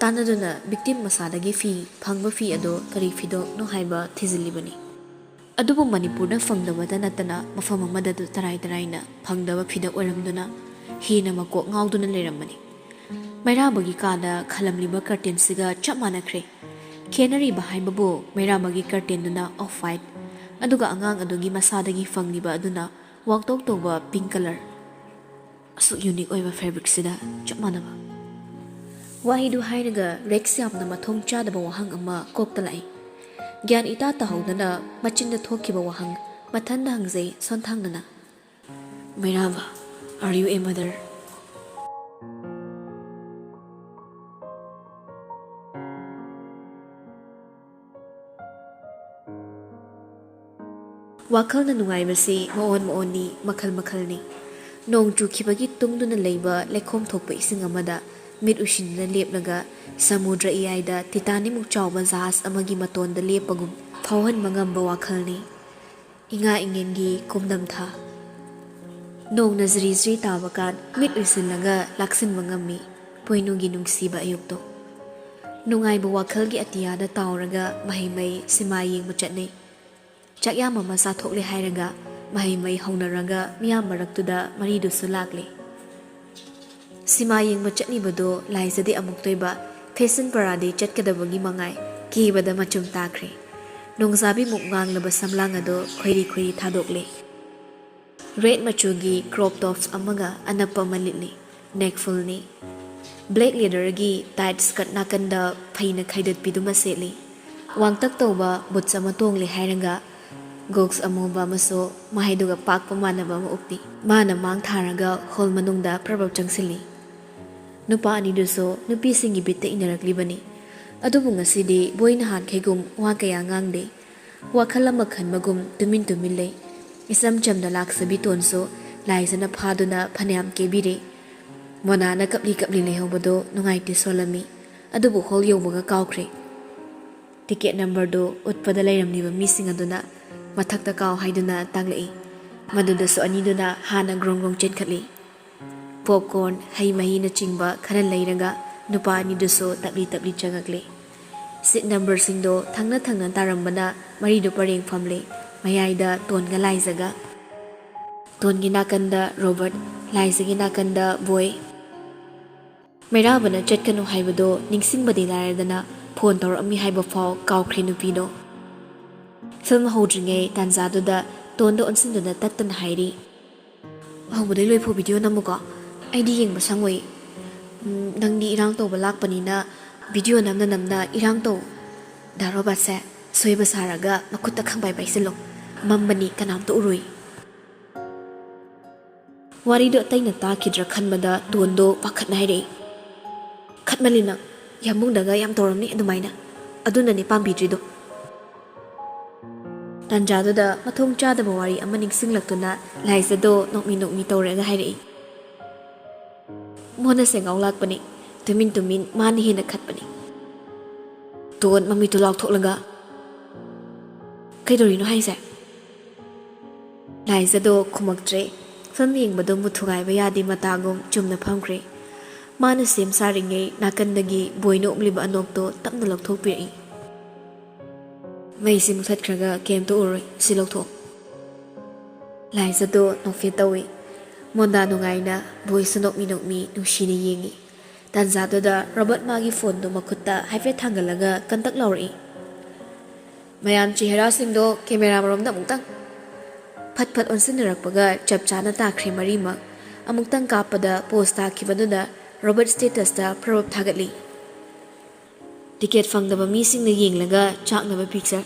ꯇꯥꯟꯅꯗꯨꯅ ꯚꯤꯛꯇꯤꯝ ꯃꯁꯥꯗꯒꯤ ꯐꯤ, ꯐꯪꯕ ꯐꯤ ꯑꯗꯨ ꯀꯔꯤ ꯐꯤꯗꯣꯛꯅꯣ ꯍꯥꯏꯕ ꯊꯤꯖꯤꯜꯂꯤꯕꯅꯤ꯫ ꯑꯗꯨꯕꯨ ꯃꯅꯤꯄꯨꯔꯗ ꯐꯪꯗꯕꯇ ꯅꯠꯇꯅ ꯃꯐꯝ ꯑꯃꯗ ꯇꯔꯥꯏ ꯇꯔꯥꯏꯅ ꯐꯪꯗꯕ ꯐꯤꯗꯛ ꯑꯣꯏꯔꯝꯗꯨꯅ ꯍꯦꯟꯅ ꯃꯀꯣꯛ ꯉꯥꯎꯗꯨꯅ ꯂꯩꯔꯝꯕꯅꯤ꯫ ꯃꯩꯔꯥꯕꯒꯤ ꯀꯥꯗ ꯈꯜꯂꯝꯂꯤꯕ ꯀꯔꯇꯦꯟꯁꯤꯒ ꯆꯞ ꯃꯥꯟꯅꯈ꯭ꯔꯦ꯫ ꯈꯦꯠꯅꯔꯤꯕ ꯍꯥꯏꯕꯕꯨ ꯃꯩꯔꯥꯕꯒꯤ ꯀꯔꯇꯦꯟꯗꯨꯅ ꯑꯣꯐ ꯋꯥꯏꯠ, ꯑꯗꯨꯒ ꯑꯉꯥꯡ ꯑꯗꯨꯒꯤ ꯃꯁꯥꯗꯒꯤ ꯐꯪꯂꯤꯕ ꯑꯗꯨꯅ ꯋꯥꯛꯇꯣꯛ ꯇꯧꯕ ꯄꯤꯡ ꯀꯂꯔ꯫ ꯑꯁꯨꯛ ꯌꯨꯅꯤꯛ ꯑꯣꯏꯕ ꯐꯦꯕ꯭ꯔꯤꯛꯁꯤꯗ ꯆꯞ ꯃꯥꯟꯅꯕ꯫ ꯋꯥꯍꯩꯗꯨ ꯍꯥꯏꯔꯒ ꯔꯦꯛꯁ ꯌꯥꯝꯅ ꯃꯊꯣꯡ ꯆꯥꯗꯕ ꯋꯥꯍꯪ ꯑꯃ ꯀꯣꯛꯇ ꯂꯥꯛꯏ꯫ ꯒ꯭ꯌꯥꯟ ꯏꯇꯥ ꯇꯥꯍꯧꯗꯅ ꯃꯆꯤꯟꯗ ꯊꯣꯛꯈꯤꯕ ꯋꯥꯍꯪ ꯃꯊꯟꯗ ꯍꯪꯖꯩ ꯁꯣꯟꯊꯥꯡꯅꯅ, "ꯃꯩꯔꯥꯕ, are you a mother?" ꯋꯥꯈꯜꯅ ꯅꯨꯡꯉꯥꯏꯕꯁꯤ ꯃꯑꯣꯟ ꯃꯑꯣꯟꯅꯤ, ꯃꯈꯜ ꯃꯈꯜꯅꯤ꯫ ꯅꯣꯡ ꯆꯨꯈꯤꯕꯒꯤ ꯇꯨꯡꯗꯨꯅ ꯂꯩꯕ ꯂꯩꯈꯣꯝ ꯊꯣꯛꯄ ꯏꯁꯤꯡ ꯑꯃꯗ ꯃꯤꯠ ꯎꯏꯁꯤꯟꯗꯨꯅ ꯂꯦꯞꯂꯒ ꯁꯃꯨꯗ꯭ꯔ ꯏꯌꯥꯏꯗ ꯇꯤꯇꯥꯅꯤꯛꯃꯨꯛ ꯆꯥꯎꯕ ꯖꯍꯥꯖ ꯑꯃꯒꯤ ꯃꯇꯣꯟꯗ ꯂꯦꯞꯄꯒꯨꯝ ꯐꯥꯎꯍꯟꯕ ꯉꯝꯕ ꯋꯥꯈꯜꯅꯤ꯫ ꯏꯉꯥ ꯏꯉꯦꯟꯒꯤ ꯀꯨꯝꯅꯝꯊꯥ꯫ ꯅꯣꯡꯅ ꯖ꯭ꯔꯤ ꯖ꯭ꯔꯤ ꯇꯥꯕ ꯀꯥꯟ ꯃꯤꯠ ꯎꯏꯁꯤꯜꯂꯒ ꯂꯥꯛꯁꯤꯟꯕ ꯉꯝꯃꯤ ꯄꯣꯏꯅꯨꯒꯤ ꯅꯨꯡꯁꯤꯕ ꯑꯌꯨꯛꯇꯣ꯫ ꯅꯨꯡꯉꯥꯏꯕ ꯋꯥꯈꯜꯒꯤ ꯑꯇꯤꯌꯥꯗ ꯇꯥꯎꯔꯒ ꯃꯍꯩ ꯃꯍꯩ ꯁꯤꯃꯥ ꯌꯦꯡꯕ ꯆꯠꯅꯩ꯫ ꯆꯥꯛꯌꯥꯝ ꯑꯃ ꯆꯥꯊꯣꯛꯂꯦ ꯍꯥꯏꯔꯒ ꯃꯍꯩ ꯃꯍꯩ ꯍꯧꯅꯔꯒ ꯃꯤꯌꯥꯝ ꯃꯔꯛꯇꯨꯗ ꯃꯔꯤꯗꯨꯁꯨ ꯂꯥꯛꯂꯦ꯫ ꯁꯤꯃꯥ ꯌꯦꯡꯕ ꯆꯠꯂꯤꯕꯗꯣ ꯂꯥꯏꯖꯗꯤ ꯑꯃꯨꯛꯇꯣꯏꯕ ꯐꯦꯁꯟ ꯄꯔꯥꯗꯤ ꯆꯠꯀꯗꯕꯒꯤ ꯃꯉꯥꯏ ꯀꯤꯕꯗ ꯃꯆꯨꯝ ꯇꯥꯈ꯭ꯔꯦ꯫ ꯅꯣꯡꯖꯥꯕꯤꯃꯨꯛ ꯉꯥꯡꯂꯕ ꯁꯝꯂꯥꯡ ꯑꯗꯣ ꯈꯣꯏꯔꯤ ꯈꯣꯏꯔꯤ ꯊꯥꯗꯣꯛꯂꯦ꯫ ꯔꯦꯗ ꯃꯆꯨꯒꯤ ꯀ꯭ꯔꯣꯞ ꯇꯣꯞꯁ ꯑꯃꯒ ꯑꯅꯞꯄ ꯑꯃ ꯂꯤꯠꯂꯤ꯫ ꯅꯦꯛꯐꯨꯜꯅꯤ꯫ ꯕ꯭ꯂꯦꯛ ꯂꯦꯗꯔꯒꯤ ꯇꯥꯏꯠ ꯁ꯭ꯀꯔꯠ ꯅꯥꯀꯟꯗ ꯐꯩꯅ ꯈꯥꯏꯗꯠꯄꯤꯗꯨꯃ ꯁꯦꯠꯂꯤ꯫ ꯋꯥꯡꯇꯛ ꯇꯧꯕ ꯕꯨꯠꯁ ꯑꯃ ꯇꯣꯡꯂꯦ ꯍꯥꯏꯔꯒ ꯒꯣꯒꯜꯁ ꯑꯃꯨꯕ ꯑꯃꯁꯨ ꯃꯥꯏꯗꯨꯒ ꯄꯥꯛꯄ ꯃꯥꯟꯅꯕ ꯑꯃ ꯎꯞꯄꯤ꯫ ꯃꯥꯅ ꯃꯥꯡ ꯊꯥꯔꯒ ꯍꯣꯜ ꯃꯅꯨꯡꯗ ꯄ꯭ꯔꯞ ꯄ꯭ꯔꯞ ꯆꯪꯁꯤꯜꯂꯤ꯫ ꯅꯨꯄꯥ ꯑꯅꯤꯗꯨꯁꯨ ꯅꯨꯄꯤꯁꯤꯡꯒꯤ ꯕꯤꯠꯇ ꯏꯟꯅꯔꯛꯂꯤꯕꯅꯤ꯫ ꯑꯗꯨꯕꯨ ꯉꯁꯤꯗꯤ ꯕꯣꯏ ꯅꯍꯥꯟꯈꯩꯒꯨꯝ ꯋꯥ ꯀꯌꯥ ꯉꯥꯡꯗꯦ꯫ ꯋꯥꯈꯜ ꯑꯃ ꯈꯟꯕꯒꯨꯝ ꯇꯨꯃꯤꯟ ꯇꯨꯃꯤꯟ ꯂꯩ꯫ ꯏꯆꯝ ꯆꯝꯅ ꯂꯥꯛꯆꯕꯤ ꯇꯣꯟꯁꯨ ꯂꯥꯏꯖꯅ ꯐꯥꯗꯨꯅ ꯐꯅꯌꯥꯝ ꯀꯦꯕꯤꯔꯦ꯫ ꯃꯣꯅꯥꯅ ꯀꯞꯂꯤ ꯀꯞꯂꯤ ꯂꯩꯍꯧꯕꯗꯨ ꯅꯨꯡꯉꯥꯏꯇꯦ ꯁꯣꯜꯂꯝꯃꯤ꯫ ꯑꯗꯨꯕꯨ ꯍꯣꯜ ꯌꯧꯕꯒ ꯀꯥꯎꯈ꯭ꯔꯦ꯫ ꯇꯤꯀꯦꯠ ꯅꯝꯕꯔꯗꯨ ꯎꯠꯄꯗ ꯂꯩꯔꯝꯂꯤꯕ ꯃꯤꯁꯤꯡ ꯑꯗꯨꯅ ꯃꯊꯛꯇ ꯀꯥꯎ ꯍꯥꯏꯗꯨꯅ ꯇꯥꯛꯂꯛꯏ꯫ ꯃꯗꯨꯗꯁꯨ ꯑꯅꯤꯗꯨꯅ ꯍꯥꯟꯅ ꯒ꯭ꯔꯣꯡ ꯒ꯭ꯔꯣꯡ ꯆꯦꯟꯈꯠꯂꯤ꯫ ꯄꯣꯞꯀꯣꯔꯟ, ꯍꯩ ꯃꯍꯤꯅꯆꯤꯡꯕ ꯈꯔ ꯂꯩꯔꯒ ꯅꯨꯄꯥ ꯑꯅꯤꯗꯨꯁꯨ ꯇꯞꯂꯤ ꯇꯞꯂꯤ ꯆꯪꯉꯛꯂꯤ꯫ ꯁꯤꯠ ꯅꯝꯕꯔꯁꯤꯡꯗꯣ ꯊꯪꯅ ꯊꯪꯅ ꯇꯥꯔꯝꯕꯅ ꯃꯔꯤꯗꯨ ꯄꯔꯦꯡ ꯐꯝꯂꯤ꯫ ꯃꯌꯥꯏꯗ ꯇꯣꯟꯒ ꯂꯥꯏꯖꯒ꯫ ꯇꯣꯟꯒꯤ ꯅꯥꯀꯟꯗ ꯔꯣꯕꯔꯠ, ꯂꯥꯏꯖꯒꯤ ꯅꯥꯀꯟꯗ ꯕꯣꯏ꯫ ꯃꯩꯔꯥꯕꯅ ꯆꯠꯀꯅꯨ ꯍꯥꯏꯕꯗꯣ ꯅꯤꯡꯁꯤꯡꯕꯗꯤ ꯂꯥꯏꯔꯗꯅ ꯐꯣꯟ ꯇꯧꯔꯛꯑꯝꯃꯤ ꯍꯥꯏꯕ ꯐꯥꯎ ꯀꯥꯎꯈ꯭ꯔꯦ ꯅꯨꯄꯤꯗꯣ꯫ ꯐꯤꯂꯝ ꯍꯧꯗ꯭ꯔꯤꯉꯩ ꯇꯥꯟꯖꯥꯗꯨꯗ ꯇꯣꯟꯗ ꯑꯣꯟꯁꯤꯟꯗꯨꯅ ꯇꯠꯇꯅ ꯍꯥꯏꯔꯤ꯫ "ꯍꯧꯕꯗꯩ ꯂꯣꯏꯐꯥꯎ ꯚꯤꯗꯤꯑꯣ ꯅꯝꯃꯨꯀꯣ꯫ ꯑꯩꯗꯤ ꯌꯦꯡꯕ ꯁꯪꯉꯣꯏ꯫ ꯎꯝ, ꯅꯪꯗꯤ ꯏꯔꯥꯡ ꯇꯧꯕ ꯂꯥꯛꯄꯅꯤꯅ ꯚꯤꯗꯤꯑꯣ ꯅꯝꯅ ꯅꯝꯅ ꯏꯔꯥꯡ ꯇꯧ꯫ ꯗꯥ ꯔꯣꯕꯥꯔꯠꯁꯦ ꯁꯣꯏꯕ ꯁꯥꯔꯒ ꯃꯈꯨꯠꯇ ꯈꯪꯕꯥꯏ ꯄꯥꯏꯁꯤꯜꯂꯣ꯫ ꯃꯝꯕꯅꯤ, ꯀꯅꯥꯝꯇ ꯎꯔꯣꯏ꯫" ꯋꯥꯔꯤꯗꯣ ꯑꯇꯩꯅ ꯇꯥꯈꯤꯗ꯭ꯔꯥ ꯈꯟꯕꯗ ꯇꯣꯟꯗꯣ ꯄꯥꯈꯠꯅ ꯍꯥꯏꯔꯛꯏ꯫ "ꯈꯠꯃꯜꯂꯤ ꯅꯪ꯫ ꯌꯥꯝꯕꯨꯡꯗꯒ ꯌꯥꯝ ꯇꯧꯔꯝꯅꯤ ꯑꯗꯨꯃꯥꯏꯅ꯫ ꯑꯗꯨꯅꯅꯦ ꯄꯥꯝꯕꯤꯗ꯭ꯔꯤꯗꯣ꯫" ꯇꯥꯟꯖꯥꯗꯨꯗ ꯃꯊꯣꯡ ꯆꯥꯗꯕ ꯋꯥꯔꯤ ꯑꯃ ꯅꯤꯡꯁꯤꯡꯂꯛꯇꯨꯅ ꯂꯥꯏꯖꯗꯣ ꯅꯣꯛꯃꯤ ꯅꯣꯛꯃꯤ ꯇꯧꯔꯒ ꯍꯥꯏꯔꯛꯏ꯫ "ꯃꯣꯟꯅ ꯁꯦꯡꯒꯥꯎ ꯂꯥꯛꯄꯅꯤ꯫ ꯇꯨꯃꯤꯟ ꯇꯨꯃꯤꯟ ꯃꯥꯅ ꯍꯦꯟꯅ ꯈꯠꯄꯅꯤ꯫" ꯇꯣꯟ ꯃꯃꯤꯠꯇꯨ ꯂꯥꯎꯊꯣꯛꯂꯒ, "ꯀꯩꯗꯧꯔꯤꯅꯣ ꯍꯥꯏꯁꯦ?" ꯂꯥꯏꯖꯗꯣ ꯈꯨꯝꯃꯛꯇ꯭ꯔꯦ꯫ ꯐꯤꯂꯝ ꯌꯦꯡꯕꯗꯣ ꯃꯨꯠ ꯊꯨꯒꯥꯏꯕ ꯌꯥꯗꯦ ꯃꯇꯥꯒꯨꯝ ꯆꯨꯝꯅ ꯐꯝꯈ꯭ꯔꯦ꯫ ꯃꯥꯅ ꯁꯦꯝ ꯁꯥꯔꯤꯉꯩ ꯅꯥꯀꯟꯗꯒꯤ ꯕꯣꯏꯅ ꯎꯞꯂꯤꯕ ꯑꯅꯣꯛꯇꯣ ꯇꯞꯅ ꯂꯧꯊꯣꯛꯄꯤꯔꯛꯏ꯫ "ꯃꯩꯁꯤ ꯃꯨꯊꯠꯈ꯭ꯔꯒ ꯀꯩꯝꯇ ꯎꯔꯣꯏ, ꯁꯤ ꯂꯧꯊꯣꯛꯑꯣ꯫" ꯂꯥꯏꯖꯗꯣ ꯅꯣꯛꯐꯦꯠ ꯇꯧꯏ꯫ ꯃꯣꯟꯗꯥ ꯅꯨꯡꯉꯥꯏꯅ ꯕꯣꯏꯁꯨ ꯅꯣꯛꯃꯤ ꯅꯣꯛꯃꯤ ꯅꯨꯡꯁꯤꯅ ꯌꯦꯡꯏ꯫ ꯇꯥꯟꯖꯥꯗꯨꯗ ꯔꯣꯕꯔꯠ ꯃꯥꯒꯤ ꯐꯣꯟꯗꯨ ꯃꯈꯨꯠꯇ ꯍꯥꯏꯐꯦꯠ ꯊꯥꯡꯒꯠꯂꯒ ꯀꯟꯇꯛ ꯂꯥꯎꯔꯛꯏ꯫ "ꯃꯌꯥꯝ ꯆꯦꯍꯦꯔꯥꯁꯤꯡꯗꯣ ꯀꯦꯃꯦꯔꯥ ꯃꯔꯣꯝꯗ ꯑꯃꯨꯛꯇꯪ!" ꯐꯠ ꯐꯠ ꯑꯣꯟꯁꯤꯟꯅꯔꯛꯄꯒ ꯆꯞ ꯆꯥꯅ ꯇꯥꯈ꯭ꯔꯦ ꯃꯔꯤꯃꯛ꯫ ꯑꯃꯨꯛꯇꯪ ꯀꯥꯞꯄꯗ ꯄꯣꯁ ꯇꯥꯈꯤꯕꯗꯨꯗ ꯔꯣꯕꯔꯠ ꯁ꯭ꯇꯦꯇꯁꯇ ꯄ꯭ꯔꯣꯞ ꯊꯥꯒꯠꯂꯤ꯫ "ꯇꯤꯀꯦꯠ ꯐꯪꯗꯕ ꯃꯤꯁꯤꯡꯅ ꯌꯦꯡꯂꯒ ꯆꯥꯛꯅꯕ ꯄꯤꯛꯆꯔ꯫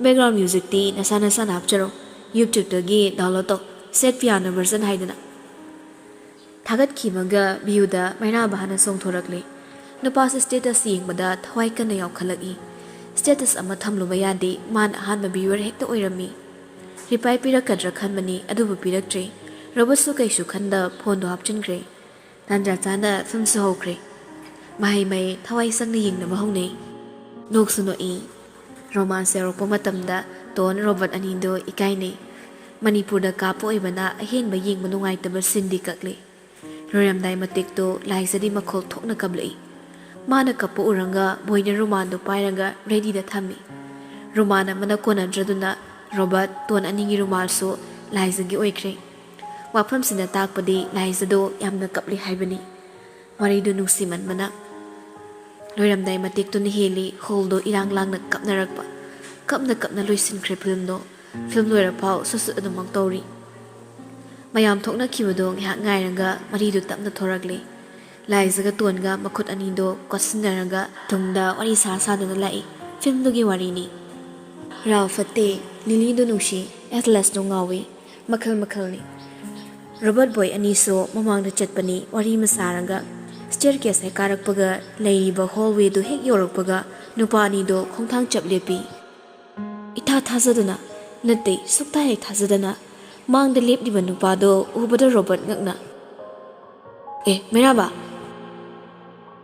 ꯕꯦꯛꯒ꯭ꯔꯥꯎꯟ ꯃ꯭ꯌꯨꯖꯤꯛꯇꯤ ꯅꯁꯥ ꯅꯁꯥꯅ ꯍꯥꯞꯆꯔꯣ꯫ ꯌꯨꯇ꯭ꯌꯨꯕꯇꯒꯤ ꯗꯥꯎꯟꯂꯣꯗ ꯇꯧ, ꯁꯦꯠ ꯄꯤꯌꯥꯅꯣ ꯚꯔꯖꯟ ꯍꯥꯏꯗꯅ꯫" ꯊꯥꯒꯠꯈꯤꯕꯒ ꯚ꯭ꯌꯨꯗ ꯃꯩꯔꯥꯕ ꯍꯥꯟꯅ ꯆꯣꯡꯊꯣꯔꯛꯂꯦ꯫ ꯅꯨꯄꯥꯁꯦ ꯁ꯭ꯇꯦꯇꯁ ꯌꯦꯡꯕꯗ ꯊꯋꯥꯏ ꯀꯟꯅ ꯌꯥꯎꯈꯠꯂꯛꯏ꯫ ꯁ꯭ꯇꯦꯇꯁ ꯑꯃ ꯊꯝꯂꯨꯕ ꯌꯥꯗꯦ, ꯃꯥꯅ ꯑꯍꯥꯟꯕ ꯚ꯭ꯌꯨꯋꯔ ꯍꯦꯛꯇ ꯑꯣꯏꯔꯝꯃꯤ꯫ ꯔꯤꯄ꯭ꯂꯥꯏ ꯄꯤꯔꯛꯀꯗ꯭ꯔꯥ ꯈꯟꯕꯅꯤ, ꯑꯗꯨꯕꯨ ꯄꯤꯔꯛꯇ꯭ꯔꯦ꯫ ꯔꯣꯕꯔꯠꯁꯨ ꯀꯩꯁꯨ ꯈꯟꯗ ꯐꯣꯟꯗꯣ ꯍꯥꯞꯆꯤꯟꯈ꯭ꯔꯦ꯫ ꯇꯥꯟꯖꯥ ꯆꯥꯅ ꯐꯤꯂꯝꯁꯨ ꯍꯧꯈ꯭ꯔꯦ꯫ ꯃꯍꯩ ꯃꯍꯩ ꯊꯋꯥꯏ ꯆꯪꯅ ꯌꯦꯡꯅꯕ ꯍꯧꯅꯩ꯫ ꯅꯣꯛꯁꯨ ꯅꯣꯛꯏ꯫ ꯔꯣꯃꯥꯟꯁ ꯌꯧꯔꯛꯄ ꯃꯇꯝꯗ ꯇꯣꯟ ꯔꯣꯕꯔꯠ ꯑꯅꯤꯗꯣ ꯏꯀꯥꯏꯅꯩ꯫ ꯃꯅꯤꯄꯨꯔꯗ ꯀꯥꯞꯄ ꯑꯣꯏꯕꯅ ꯑꯍꯦꯟꯕ ꯌꯦꯡꯕ ꯅꯨꯡꯉꯥꯏꯇꯕ ꯁꯤꯟꯗꯤ ꯀꯛꯂꯤ꯫ ꯂꯣꯏꯔꯝꯗꯥꯏ ꯃꯇꯦꯛꯇꯣ ꯂꯥꯏꯖꯗꯤ ꯃꯈꯣꯜ ꯊꯣꯛꯅ ꯀꯞꯂꯛꯏ꯫ ꯃꯥꯅ ꯀꯞꯄ ꯎꯔꯒ ꯕꯣꯏꯅ ꯔꯨꯃꯥꯜꯗꯨ ꯄꯥꯏꯔꯒ ꯔꯦꯗꯤꯗ ꯊꯝꯃꯤ꯫ ꯔꯨꯃꯥꯜ ꯑꯃꯅ ꯀꯣꯟꯅꯗ꯭ꯔꯗꯨꯅ ꯔꯣꯕꯔꯠ, ꯇꯣꯟ ꯑꯅꯤꯒꯤ ꯔꯨꯃꯥꯜꯁꯨ ꯂꯥꯏꯖꯒꯤ ꯑꯣꯏꯈ꯭ꯔꯦ꯫ ꯋꯥꯐꯝꯁꯤꯅ ꯇꯥꯛꯄꯗꯤ ꯂꯥꯏꯖꯗꯣ ꯌꯥꯝꯅ ꯀꯞꯂꯤ ꯍꯥꯏꯕꯅꯤ꯫ ꯋꯥꯔꯤꯗꯨ ꯅꯨꯡꯁꯤꯃꯟꯕꯅ ꯂꯣꯏꯔꯝꯗꯥꯏ ꯃꯇꯦꯛꯇꯨꯅ ꯍꯦꯜꯂꯤ ꯍꯣꯜꯗꯣ ꯏꯔꯥꯡ ꯂꯥꯡꯅ ꯀꯞꯅꯔꯛꯄ꯫ ꯀꯞꯅ ꯀꯞꯅ ꯂꯣꯏꯁꯤꯟꯈ꯭ꯔꯦ ꯐꯤꯂꯝꯗꯣ꯫ ꯐꯤꯂꯝ ꯂꯣꯏꯔꯐꯥꯎ ꯁꯨꯠ ꯁꯨꯠ ꯑꯗꯨꯃꯛ ꯇꯧꯔꯤ꯫ ꯃꯌꯥꯝ ꯊꯣꯛꯅꯈꯤꯕꯗꯣ ꯉꯥꯏꯍꯥꯛ ꯉꯥꯏꯔꯒ ꯃꯔꯤꯗꯨ ꯇꯞꯅ ꯊꯣꯔꯛꯂꯦ꯫ ꯂꯥꯏꯖꯒ ꯇꯣꯟꯒ ꯃꯈꯨꯠ ꯑꯅꯤꯗꯣ ꯀꯣꯠꯁꯤꯟꯅꯔꯒ ꯇꯨꯡꯗ ꯋꯥꯔꯤ ꯁꯥ ꯁꯥꯗꯨꯅ ꯂꯥꯛꯏ꯫ ꯐꯤꯂꯝꯗꯨꯒꯤ ꯋꯥꯔꯤꯅꯤ꯫ ꯔꯥꯎ ꯐꯠꯇꯦ, ꯂꯤꯂꯤꯗꯨ ꯅꯨꯡꯁꯤ, ꯑꯦꯠꯂꯁꯇꯨ ꯉꯥꯎꯏ꯫ ꯃꯈꯜ ꯃꯈꯜꯅꯤ꯫ ꯔꯣꯕꯔꯠ ꯕꯣꯏ ꯑꯅꯤꯁꯨ ꯃꯃꯥꯡꯗ ꯆꯠꯄꯅꯤ ꯋꯥꯔꯤ ꯑꯃ ꯁꯥꯔꯒ꯫ ꯁ꯭ꯇꯦꯌꯔ ꯀꯦꯁ ꯍꯦꯛ ꯀꯥꯔꯛꯄꯒ ꯂꯩꯔꯤꯕ ꯍꯣꯜꯋꯦꯗꯨ ꯍꯦꯛ ꯌꯧꯔꯛꯄꯒ ꯅꯨꯄꯥ ꯑꯅꯤꯗꯣ ꯈꯣꯡꯊꯥꯡ ꯆꯞ ꯂꯦꯞꯄꯤ꯫ ꯏꯊꯥ ꯊꯥꯖꯗꯅ, ꯅꯠꯇꯦ, ꯁꯨꯛꯊꯥ ꯍꯦꯛ ꯊꯥꯖꯗꯅ ꯃꯥꯡꯗ ꯂꯦꯞꯂꯤꯕ ꯅꯨꯄꯥꯗꯣ ꯎꯕꯗ ꯔꯣꯕꯔꯠ ꯉꯛꯅ, "ꯑꯦ, ꯃꯩꯔꯥꯕ!"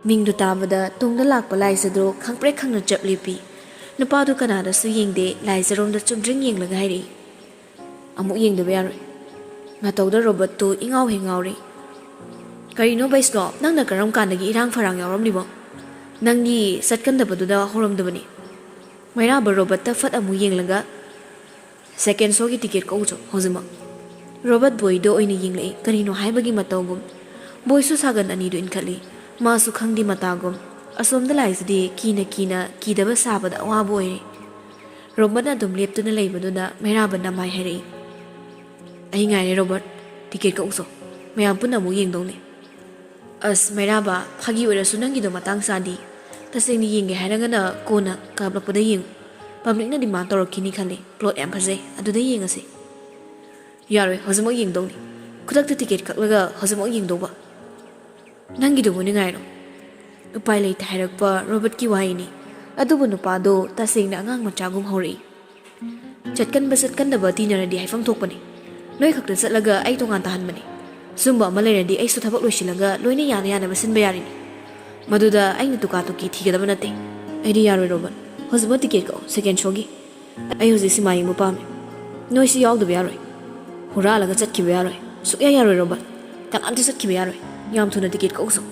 ꯃꯤꯡꯗꯨ ꯇꯥꯕꯗ ꯇꯨꯡꯗ ꯂꯥꯛꯄ ꯂꯥꯏꯖꯗꯣ ꯈꯪꯄ꯭ꯔꯦꯛ ꯈꯪꯅ ꯆꯞ ꯂꯦꯞꯄꯤ꯫ ꯅꯨꯄꯥꯗꯨ ꯀꯅꯥꯗꯁꯨ ꯌꯦꯡꯗꯦ, ꯂꯥꯏꯖꯔꯣꯝꯗ ꯆꯨꯝꯗ꯭ꯔꯤꯡ ꯌꯦꯡꯂꯒ ꯍꯥꯏꯔꯛꯏ, "ꯑꯃꯨꯛ ꯌꯦꯡꯗꯕ ꯌꯥꯔꯣꯏ꯫ ꯅꯥꯇꯧꯗ ꯔꯣꯕꯔꯠꯇꯨ ꯏꯉꯥꯎ ꯍꯦꯛ ꯉꯥꯎꯔꯦ꯫" "ꯀꯔꯤꯅꯣ ꯕꯩꯁꯅꯣ, ꯅꯪꯅ ꯀꯔꯝ ꯀꯥꯟꯗꯒꯤ ꯏꯔꯥꯡ ꯐꯔꯥꯡ ꯌꯥꯎꯔꯝꯂꯤꯕꯣ? ꯅꯪꯒꯤ ꯆꯠꯀꯟꯗꯕꯗꯨꯗ ꯍꯧꯔꯝꯗꯕꯅꯤ꯫" ꯃꯩꯔꯥꯕ ꯔꯣꯕꯔꯠꯇ ꯐꯠ ꯑꯃꯨꯛ ꯌꯦꯡꯂꯒ, "ꯁꯦꯀꯦꯟ ꯁꯣꯒꯤ ꯇꯤꯀꯦꯠ ꯀꯛꯎ ꯆꯣ ꯍꯧꯖꯤꯛꯃꯛ꯫" ꯔꯣꯕꯔꯠ ꯕꯣꯏꯗꯣ ꯑꯣꯏꯅ ꯌꯦꯡꯂꯛꯏ, ꯀꯔꯤꯅꯣ ꯍꯥꯏꯕꯒꯤ ꯃꯇꯧꯒꯨꯝ꯫ ꯕꯣꯏꯁꯨ ꯁꯥꯒꯟ ꯑꯅꯤꯗꯨ ꯏꯟꯈꯠꯂꯤ꯫ ꯃꯥꯁꯨ ꯈꯪꯗꯦ ꯃꯇꯥꯒꯨꯝ꯫ ꯑꯁꯣꯝꯗ ꯂꯥꯛꯏꯁꯤꯗꯤ ꯀꯤꯅ ꯀꯤꯅ ꯀꯤꯗꯕ ꯁꯥꯕꯗ ꯑꯋꯥꯕ ꯑꯣꯏꯔꯦ꯫ ꯔꯣꯕꯔꯠꯅ ꯑꯗꯨꯝ ꯂꯦꯞꯇꯨꯅ ꯂꯩꯕꯗꯨꯗ ꯃꯩꯔꯥꯕ ꯅꯃꯥꯏ ꯍꯥꯏꯔꯛꯏ, "ꯑꯩ ꯉꯥꯏꯔꯦ ꯔꯣꯕꯔꯠ, ꯇꯤꯀꯦꯠ ꯀꯛꯎ ꯆꯣ, ꯃꯌꯥꯝ ꯄꯨꯟꯅ ꯑꯃꯨꯛ ꯌꯦꯡꯗꯧꯅꯤ꯫" "ꯑꯁ ꯃꯩꯔꯥꯕ, ꯐꯥꯒꯤ ꯑꯣꯏꯔꯁꯨ ꯅꯪꯒꯤꯗꯣ ꯃꯇꯥꯡ ꯆꯥꯗꯤ꯫ ꯇꯁꯦꯡꯅ ꯌꯦꯡꯒꯦ ꯍꯥꯏꯔꯒꯅ ꯀꯣꯟꯅ ꯀꯥꯞꯂꯛꯄꯗ ꯌꯦꯡꯉꯨ꯫ ꯄꯕ꯭ꯂꯤꯛꯅ ꯗꯤꯃꯥꯟ ꯇꯧꯔꯛꯈꯤꯅꯤ ꯈꯜꯂꯤ, ꯄ꯭ꯂꯣꯠ ꯌꯥꯝ ꯐꯖꯩ, ꯑꯗꯨꯗ ꯌꯦꯡꯉꯁꯤ꯫" "ꯌꯥꯔꯣꯏ, ꯍꯧꯖꯤꯛꯃꯛ ꯌꯦꯡꯗꯧꯅꯤ꯫ ꯈꯨꯗꯛꯇ ꯇꯤꯀꯦꯠ ꯀꯛꯂꯒ ꯍꯧꯖꯤꯛꯃꯛ ꯌꯦꯡꯗꯧꯕ꯫ ꯅꯪꯒꯤꯗꯨꯕꯨ ꯅꯤꯡꯉꯥꯏꯔꯣ꯫" ꯎꯄꯥꯏ ꯂꯩꯇꯦ ꯍꯥꯏꯔꯛꯄ ꯔꯣꯕꯔꯠꯀꯤ ꯋꯥꯍꯩꯅꯤ꯫ ꯑꯗꯨꯕꯨ ꯅꯨꯄꯥꯗꯣ ꯇꯁꯦꯡꯅ ꯑꯉꯥꯡ ꯃꯆꯥꯒꯨꯝ ꯍꯧꯔꯛꯏ꯫ "ꯆꯠꯀꯟꯕ ꯆꯠꯀꯟꯗꯕ ꯇꯤꯟꯅꯔꯗꯤ ꯍꯥꯏꯐꯝ ꯊꯣꯛꯄꯅꯤ꯫ ꯅꯣꯏ ꯈꯛꯇ ꯆꯠꯂꯒ ꯑꯩ ꯇꯣꯉꯥꯟ ꯇꯥꯍꯟꯕꯅꯤ꯫ ꯁꯨꯝꯕ ꯑꯃ ꯂꯩꯔꯗꯤ ꯑꯩꯁꯨ ꯊꯕꯛ ꯂꯣꯏꯁꯤꯜꯂꯒ ꯂꯣꯏꯅ ꯌꯥꯅ ꯌꯥꯅꯕ ꯁꯤꯟꯕ ꯌꯥꯔꯤꯅꯤ꯫ ꯃꯗꯨꯗ ꯑꯩꯅ ꯇꯨꯀꯥ ꯇꯨꯀꯤ ꯊꯤꯒꯗꯕ ꯅꯠꯇꯦ꯫" "ꯑꯩꯗꯤ ꯌꯥꯔꯣꯏ ꯔꯣꯕꯔꯠ꯫ ꯍꯧꯖꯤꯛꯃꯛ ꯇꯤꯀꯦꯠ ꯀꯛꯑꯣ, ꯁꯦꯀꯦꯟ ꯁꯣꯒꯤ꯫ ꯑꯩ ꯍꯧꯖꯤꯛ ꯁꯤꯃꯥ ꯌꯦꯡꯕ ꯄꯥꯝꯃꯤ꯫ ꯅꯣꯏꯁꯨ ꯌꯥꯎꯗꯕ ꯌꯥꯔꯣꯏ꯫ ꯍꯨꯔꯥꯜꯂꯒ ꯆꯠꯈꯤꯕ ꯌꯥꯔꯣꯏ꯫ ꯁꯨꯛꯌꯥ ꯌꯥꯔꯣꯏ ꯔꯣꯕꯔꯠ꯫ ꯀꯅꯥꯝꯇ ꯆꯠꯈꯤꯕ ꯌꯥꯔꯣꯏ꯫ ꯌꯥꯝ ꯊꯨꯅ ꯇꯤꯀꯦꯠ ꯀꯛꯎꯁꯣ꯫"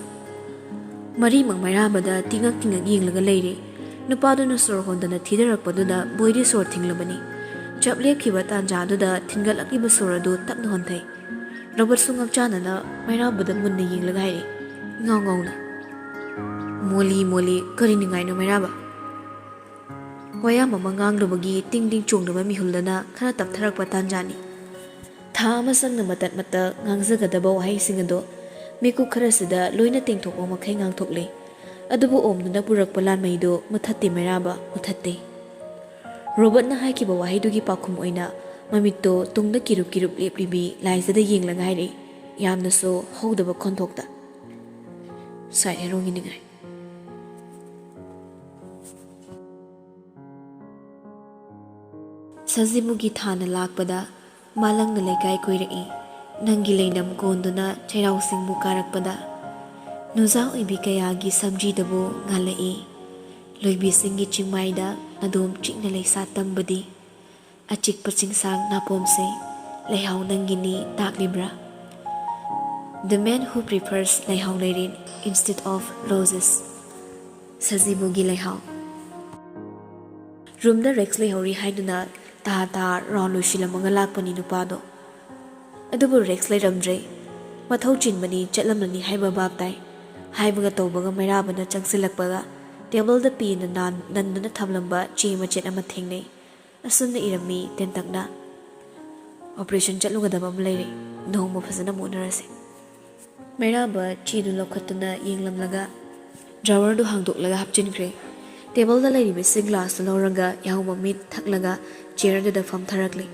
ꯃꯔꯤꯃꯛ ꯃꯩꯔꯥꯕꯗ ꯇꯤꯉꯛ ꯇꯤꯉꯛ ꯌꯦꯡꯂꯒ ꯂꯩꯔꯦ꯫ ꯅꯨꯄꯥꯗꯨꯅ ꯁꯣꯔ ꯍꯣꯟꯗꯅ ꯊꯤꯗꯔꯛꯄꯗꯨꯗ ꯕꯣꯏꯗꯤ ꯁꯣꯔ ꯊꯤꯡꯂꯕꯅꯤ꯫ ꯆꯞ ꯂꯦꯞꯈꯤꯕ ꯇꯥꯟꯖꯥꯗꯨꯗ ꯊꯤꯟꯒꯠꯂꯛꯂꯤꯕ ꯁꯣꯔ ꯑꯗꯨ ꯇꯞꯅ ꯍꯣꯟꯊꯩ꯫ ꯔꯣꯕꯔꯠꯁꯨ ꯉꯛꯆꯥꯟꯅꯅ ꯃꯩꯔꯥꯕꯗ ꯃꯨꯟꯅ ꯌꯦꯡꯂꯒ ꯍꯥꯏꯔꯦ, ꯉꯥꯎ ꯉꯥꯎꯅ, "ꯃꯣꯂꯤ, ꯃꯣꯂꯤ, ꯀꯔꯤ ꯅꯤꯡꯉꯥꯏꯅꯣ ꯃꯩꯔꯥꯕ?" ꯋꯥꯌꯥꯝ ꯑꯃ ꯉꯥꯡꯂꯨꯕꯒꯤ ꯇꯤꯡ ꯇꯤꯡ ꯆꯣꯡꯂꯕ ꯃꯤꯍꯨꯜꯗꯅ ꯈꯔ ꯇꯞꯊꯔꯛꯄ ꯇꯥꯟꯖꯥꯅꯤ꯫ ꯊꯥ ꯑꯃ ꯆꯪꯅ ꯃꯇꯠ ꯃꯇꯠ ꯉꯥꯡꯖꯒꯗꯕ ꯋꯥꯍꯩꯁꯤꯡ ꯑꯗꯣ ꯃꯤꯀꯨꯞ ꯈꯔꯁꯤꯗ ꯂꯣꯏꯅ ꯇꯦꯡꯊꯣꯛꯄ ꯃꯈꯩ ꯉꯥꯡꯊꯣꯛꯂꯦ꯫ ꯑꯗꯨꯕꯨ ꯑꯣꯝꯗꯨꯅ ꯄꯨꯔꯛꯄ ꯂꯥꯟꯃꯩꯗꯣ ꯃꯨꯊꯠꯇꯦ ꯃꯩꯔꯥꯕ, ꯃꯨꯊꯠꯇꯦ꯫ ꯔꯣꯕꯔꯠꯅ ꯍꯥꯏꯈꯤꯕ ꯋꯥꯍꯩꯗꯨꯒꯤ ꯄꯥꯎꯈꯨꯝ ꯑꯣꯏꯅ ꯃꯃꯤꯠꯇꯣ ꯇꯨꯡꯗ ꯀꯤꯔꯨꯞ ꯀꯤꯔꯨꯞ ꯂꯦꯞꯂꯤꯕꯤ ꯂꯥꯏꯖꯗ ꯌꯦꯡꯂꯒ ꯍꯥꯏꯔꯛꯏ, ꯌꯥꯝꯅꯁꯨ ꯍꯧꯗꯕ ꯈꯣꯟꯊꯣꯛꯇ, "ꯁꯥꯏꯠ ꯍꯦꯔꯣꯒꯤ ꯅꯤꯡꯉꯥꯏ꯫" ꯁꯖꯤꯕꯨꯒꯤ ꯊꯥꯅ ꯂꯥꯛꯄꯗ ꯃꯥꯂꯪꯅ ꯂꯩꯀꯥꯏ ꯀꯣꯏꯔꯛꯏ꯫ ꯅꯪꯒꯤ ꯂꯩꯅꯝ ꯀꯣꯟꯗꯨꯅ ꯆꯩꯔꯥꯎ ꯆꯤꯡꯕꯨ ꯀꯥꯔꯛꯄꯗ ꯅꯨꯡꯖꯥ ꯑꯣꯏꯕꯤ ꯀꯌꯥꯒꯤ ꯁꯝꯖꯤꯗꯕꯨ ꯉꯥꯜꯂꯛꯏ꯫ ꯂꯣꯏꯕꯤꯁꯤꯡꯒꯤ ꯆꯤꯡꯃꯥꯏꯗ ꯑꯗꯣꯝ ꯆꯤꯛꯅ ꯂꯩꯁꯥ ꯇꯝꯕꯗꯤ ꯑꯆꯤꯛꯄ ꯆꯤꯡꯁꯥꯡ ꯅꯥꯄꯣꯝꯁꯦ ꯂꯩꯍꯥꯎ ꯅꯪꯒꯤꯅꯤ ꯇꯥꯛꯂꯤꯕ꯭ꯔꯥ? The man who prefers ꯂꯩꯍꯥꯎ ꯂꯩꯔꯦꯟ instead of roses꯫ ꯁꯖꯤꯕꯨꯒꯤ ꯂꯩꯍꯥꯎ꯫ ꯔꯨꯝꯗ ꯔꯦꯛꯁ ꯂꯩꯍꯧꯔꯤ ꯍꯥꯏꯗꯨꯅ ꯇꯥ ꯇꯥ ꯔꯥꯎꯟ ꯂꯣꯏꯁꯤꯜꯂꯝꯃꯒ ꯂꯥꯛꯄꯅꯤ ꯅꯨꯄꯥꯗꯣ꯫ ꯑꯗꯨꯕꯨ ꯔꯦꯛꯁ ꯂꯩꯔꯝꯗ꯭ꯔꯦ꯫ ꯃꯊꯧ ꯆꯤꯟꯕꯅꯤ, ꯆꯠꯂꯝꯂꯅꯤ ꯍꯥꯏꯕ ꯚꯥꯞ ꯇꯥꯏ꯫ ꯍꯥꯏꯕꯒ ꯇꯧꯕꯒ ꯃꯩꯔꯥꯕꯅ ꯆꯪꯁꯤꯜꯂꯛꯄꯒ ꯇꯦꯕꯜꯗ ꯄꯦꯟꯅ ꯅꯥꯟ-, ꯅꯟꯗꯨꯅ ꯊꯝꯂꯝꯕ ꯆꯦ ꯃꯆꯦꯠ ꯑꯃ ꯊꯦꯡꯅꯩ꯫ ꯑꯁꯨꯝꯅ ꯏꯔꯝꯃꯤ ꯇꯦꯟꯇꯛꯅ: "ꯑꯣꯄꯔꯦꯁꯟ ꯆꯠꯂꯨꯒꯗꯕ ꯑꯃ ꯂꯩꯔꯦ, ꯅꯣꯡꯃ ꯐꯖꯅ ꯑꯃꯨꯛ ꯎꯅꯔꯁꯦ"꯫ ꯃꯩꯔꯥꯕ ꯆꯦꯗꯨ ꯂꯧꯈꯠꯇꯨꯅ ꯌꯦꯡꯂꯝꯂꯒ ꯗ꯭ꯔꯥꯋꯔꯗꯨ ꯍꯥꯡꯗꯣꯛꯂꯒ ꯍꯥꯞꯆꯤꯟꯈ꯭ꯦ꯫ ꯇꯦꯕꯜꯗ ꯂꯩꯔꯤꯕ ꯏꯁꯤꯡ ꯒ꯭ꯂꯥꯁꯇꯨ ꯂꯧꯔꯒ ꯌꯥꯍꯧ ꯃꯃꯤꯠ ꯊꯛꯂꯒ ꯆꯤꯌꯔꯗꯨꯗ ꯐꯝꯊꯔꯛꯂꯤ꯫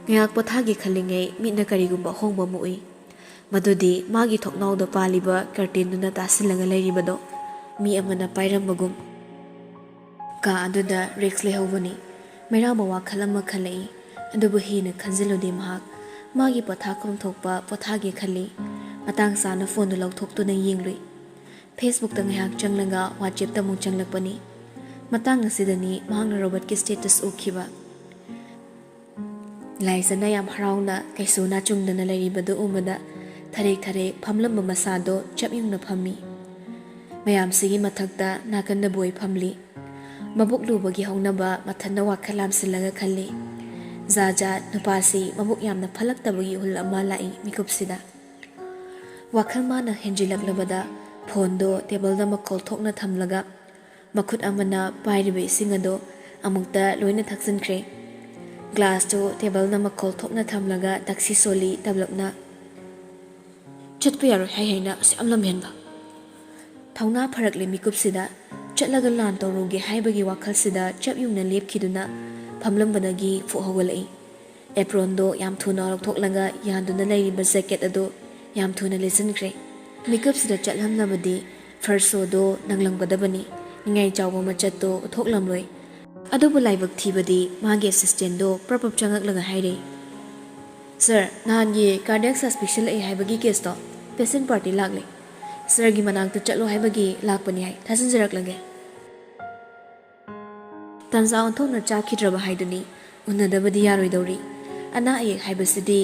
ꯉꯥꯏꯍꯥꯛ ꯄꯣꯊꯥꯒꯦ ꯈꯜꯂꯤꯉꯩ ꯃꯤꯠꯅ ꯀꯔꯤꯒꯨꯝꯕ ꯑꯍꯣꯡꯕ ꯑꯃ ꯎꯏ꯫ ꯃꯗꯨꯗꯤ ꯃꯥꯒꯤ ꯊꯣꯡꯅꯥꯎꯗ ꯄꯥꯜꯂꯤꯕ ꯀꯔꯇꯦꯟꯗꯨꯅ ꯇꯥꯁꯤꯜꯂꯒ ꯂꯩꯔꯤꯕꯗꯣ ꯃꯤ ꯑꯃꯅ ꯄꯥꯏꯔꯝꯕꯒꯨꯝ꯫ ꯀꯥ ꯑꯗꯨꯗ ꯔꯦꯛꯁ ꯂꯩꯍꯧꯕꯅꯤ꯫ ꯃꯩꯔꯥꯕ ꯋꯥꯈꯜ ꯑꯃ ꯈꯜꯂꯛꯏ꯫ ꯑꯗꯨꯕꯨ ꯍꯦꯟꯅ ꯈꯟꯖꯤꯜꯂꯨꯗꯦ ꯃꯍꯥꯛ꯫ ꯃꯥꯒꯤ ꯄꯣꯊꯥꯐꯝ ꯊꯣꯛꯄ ꯄꯣꯊꯥꯒꯦ ꯈꯜꯂꯤ꯫ ꯃꯇꯥꯡ ꯆꯥꯅ ꯐꯣꯟꯗꯨ ꯂꯧꯊꯣꯛꯇꯨꯅ ꯌꯦꯡꯂꯨꯏ꯫ ꯐꯦꯁꯕꯨꯛꯇ ꯉꯥꯏꯍꯥꯛ ꯆꯪꯂꯒ ꯋꯥꯆꯦꯞꯇ ꯑꯃꯨꯛ ꯆꯪꯂꯛꯄꯅꯤ꯫ ꯃꯇꯥꯡ ꯑꯁꯤꯗꯅꯤ ꯃꯍꯥꯛꯅ ꯔꯣꯕꯔꯠꯀꯤ ꯁ꯭ꯇꯦꯇꯁ ꯎꯈꯤꯕ꯫ ꯂꯥꯏꯖꯅ ꯌꯥꯝ ꯍꯔꯥꯎꯅ ꯀꯩꯁꯨ ꯅꯥꯆꯨꯡꯗꯅ ꯂꯩꯔꯤꯕꯗꯨ ꯎꯕꯗ ꯊꯔꯦꯛ ꯊꯔꯦꯛ ꯐꯝꯂꯝꯕ ꯃꯁꯥꯗꯣ ꯆꯞ ꯌꯨꯡꯅ ꯐꯝꯃꯤ꯫ ꯃꯌꯥꯝꯁꯤꯒꯤ ꯃꯊꯛꯇ ꯅꯥꯀꯟꯗ ꯕꯣꯏ ꯐꯝꯂꯤ꯫ ꯃꯕꯨꯛ ꯂꯨꯕꯒꯤ ꯍꯧꯅꯕ ꯃꯊꯟꯇ ꯋꯥꯈꯜ ꯂꯥꯝꯁꯤꯜꯂꯒ ꯈꯜꯂꯤ꯫ "ꯖꯥ ꯖꯥ, ꯅꯨꯄꯥꯁꯤ ꯃꯕꯨꯛ ꯌꯥꯝꯅ ꯐꯠꯂꯛꯇꯕꯒꯤ ꯏꯍꯨꯜ ꯑꯃ ꯂꯥꯛꯏ ꯃꯤꯀꯨꯞꯁꯤꯗ"꯫ ꯋꯥꯈꯜ ꯃꯥꯅ ꯍꯦꯟꯖꯤꯜꯂꯛꯂꯕꯗ ꯐꯣꯟꯗꯣ ꯇꯦꯕꯜꯗ ꯃꯈꯣꯜ ꯊꯣꯛꯅ ꯊꯝꯂꯒ ꯃꯈꯨꯠ ꯑꯃꯅ ꯄꯥꯏꯔꯤꯕ ꯏꯁꯤꯡ ꯑꯗꯣ ꯑꯃꯨꯛꯇ ꯂꯣꯏꯅ ꯊꯛꯆꯤꯟꯈ꯭ꯔꯦ꯫ ꯒ꯭ꯂꯥꯁꯇꯨ ꯇꯦꯕꯜꯗ ꯃꯈꯣꯜ ꯊꯣꯛꯅ ꯊꯝꯂꯒ ꯇꯛꯁꯤ ꯁꯣꯜꯂꯤ ꯇꯞꯂꯞꯅ꯫ "ꯆꯠꯄ ꯌꯥꯔꯣꯏ" ꯍꯥꯏ ꯍꯥꯏꯅ ꯑꯁꯨꯛ ꯌꯥꯝ ꯂꯝꯍꯦꯟꯕ꯫ ꯊꯧꯅꯥ ꯐꯔꯛꯂꯦ ꯃꯤꯀꯨꯞꯁꯤꯗ꯫ ꯆꯠꯂꯒ ꯂꯥꯟ ꯇꯧꯔꯨꯒꯦ ꯍꯥꯏꯕꯒꯤ ꯋꯥꯈꯜꯁꯤꯗ ꯆꯞ ꯌꯨꯡꯅ ꯂꯦꯞꯈꯤꯗꯨꯅ ꯐꯝꯂꯝꯕꯗꯒꯤ ꯐꯨꯛ ꯍꯧꯒꯠꯂꯛꯏ꯫ ꯑꯦꯄ꯭ꯔꯣꯟꯗꯣ ꯌꯥꯝ ꯊꯨꯅ ꯂꯧꯊꯣꯛꯂꯒ ꯌꯥꯟꯗꯨꯅ ꯂꯩꯔꯤꯕ ꯖꯦꯀꯦꯠ ꯑꯗꯨ ꯌꯥꯝ ꯊꯨꯅ ꯂꯤꯠꯁꯤꯟꯈ꯭ꯔꯦ꯫ ꯃꯤꯀꯞꯁꯤꯗ ꯆꯠꯍꯟꯅꯕꯗꯤ ꯐꯔꯁꯣꯗꯣ ꯅꯪꯂꯝꯒꯗꯕꯅꯤ꯫ ꯅꯤꯡꯉꯥꯏ ꯆꯥꯎꯕ ꯃꯆꯠꯇꯣ ꯎꯠꯊꯣꯛꯂꯝꯂꯣꯏ꯫ ꯑꯗꯨꯕꯨ ꯂꯥꯏꯕꯛ ꯊꯤꯕꯗꯤ ꯃꯥꯒꯤ ꯑꯦꯁꯤꯁꯇꯦꯟꯗꯣ ꯄ꯭ꯔꯞ ꯄ꯭ꯔꯞ ꯆꯪꯉꯛꯂꯒ ꯍꯥꯏꯔꯦ, "ꯁꯥꯔ, ꯅꯍꯥꯟꯒꯤ ꯀꯥꯔꯗꯤꯌꯥꯛ ꯁꯁꯄꯤꯁꯟ ꯂꯥꯛꯏ ꯍꯥꯏꯕꯒꯤ ꯀꯦꯁꯇꯣ, ꯄꯦꯁꯦꯟ ꯄꯥꯔꯇꯤ ꯂꯥꯛꯂꯦ꯫ ꯁꯥꯔꯒꯤ ꯃꯅꯥꯛꯇ ꯆꯠꯂꯣ ꯍꯥꯏꯕꯒꯤ ꯂꯥꯛꯄꯅꯤ" ꯍꯥꯏ ꯊꯥꯖꯤꯟꯖꯔꯛꯂꯒꯦ꯫ ꯇꯥꯟꯖꯥ ꯑꯣꯟꯊꯣꯛꯅ ꯆꯥꯈꯤꯗ꯭ꯔꯕ ꯍꯥꯏꯗꯨꯅꯤ꯫ ꯎꯅꯗꯕꯗꯤ ꯌꯥꯔꯣꯏꯗꯧꯔꯤ꯫ ꯑꯅꯥ ꯑꯌꯦꯛ ꯍꯥꯏꯕꯁꯤꯗꯤ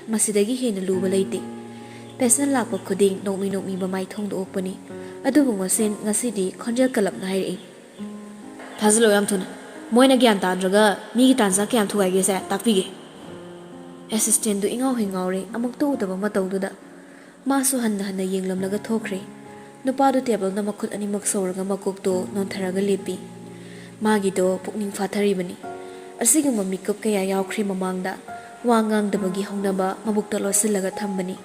ꯃꯁꯤꯗꯒꯤ ꯍꯦꯟꯅ ꯂꯨꯕ ꯂꯩꯇꯦ꯫ ꯄꯦꯁꯦꯟ ꯂꯥꯛꯄ ꯈꯨꯗꯤꯡ ꯅꯣꯛꯃꯤ ꯅꯣꯛꯃꯤ ꯃꯃꯥꯏ ꯊꯣꯡꯗ ꯑꯣꯛꯄꯅꯤ꯫ ꯑꯗꯨꯕꯨ ꯉꯁꯤ, ꯉꯁꯤꯗꯤ ꯈꯣꯟꯖꯦꯜ ꯀꯜꯂꯞꯅ ꯍꯥꯏꯔꯛꯏ, "ꯊꯥꯖꯤꯜꯂꯣ ꯌꯥꯝ ꯊꯨꯅ"꯫ ꯃꯣꯏꯅ ꯒ꯭ꯌꯥꯟ ꯇꯥꯗ꯭ꯔꯒ ꯃꯤꯒꯤ ꯇꯥꯟꯖꯥ ꯀꯌꯥꯝ ꯊꯨꯒꯥꯏꯒꯦꯁꯦ ꯇꯥꯛꯄꯤꯒꯦ꯫ ꯑꯦꯁꯤꯁꯇꯦꯟꯗꯨ ꯏꯉꯥꯎ ꯍꯦꯛ ꯉꯥꯎꯔꯦ, ꯑꯃꯨꯛꯇ ꯎꯗꯕ ꯃꯇꯧꯗꯨꯗ꯫ ꯃꯥꯁꯨ ꯍꯟꯅ ꯍꯟꯅ ꯌꯦꯡꯂꯝꯂꯒ ꯊꯣꯛꯈ꯭ꯔꯦ꯫ ꯅꯨꯄꯥꯗꯨ ꯇꯦꯕꯜꯗ ꯃꯈꯨꯠ ꯑꯅꯤꯃꯛ ꯁꯧꯔꯒ ꯃꯀꯣꯛꯇꯣ ꯅꯣꯟꯊꯔꯒ ꯂꯦꯞꯄꯤ꯫ ꯃꯥꯒꯤꯗꯣ ꯄꯨꯛꯅꯤꯡ ꯐꯥꯊꯔꯤꯕꯅꯤ꯫ ꯑꯁꯤꯒꯨꯝꯕ ꯃꯤꯀꯨꯞ ꯀꯌꯥ ꯌꯥꯎꯈ꯭ꯔꯦ ꯃꯃꯥꯡꯗ꯫ ꯋꯥ ꯉꯥꯡꯗꯕꯒꯤ ꯍꯧꯅꯕ ꯃꯕꯨꯛꯇ ꯂꯣꯠꯁꯤꯜꯂꯒ ꯊꯝꯕꯅꯤ꯫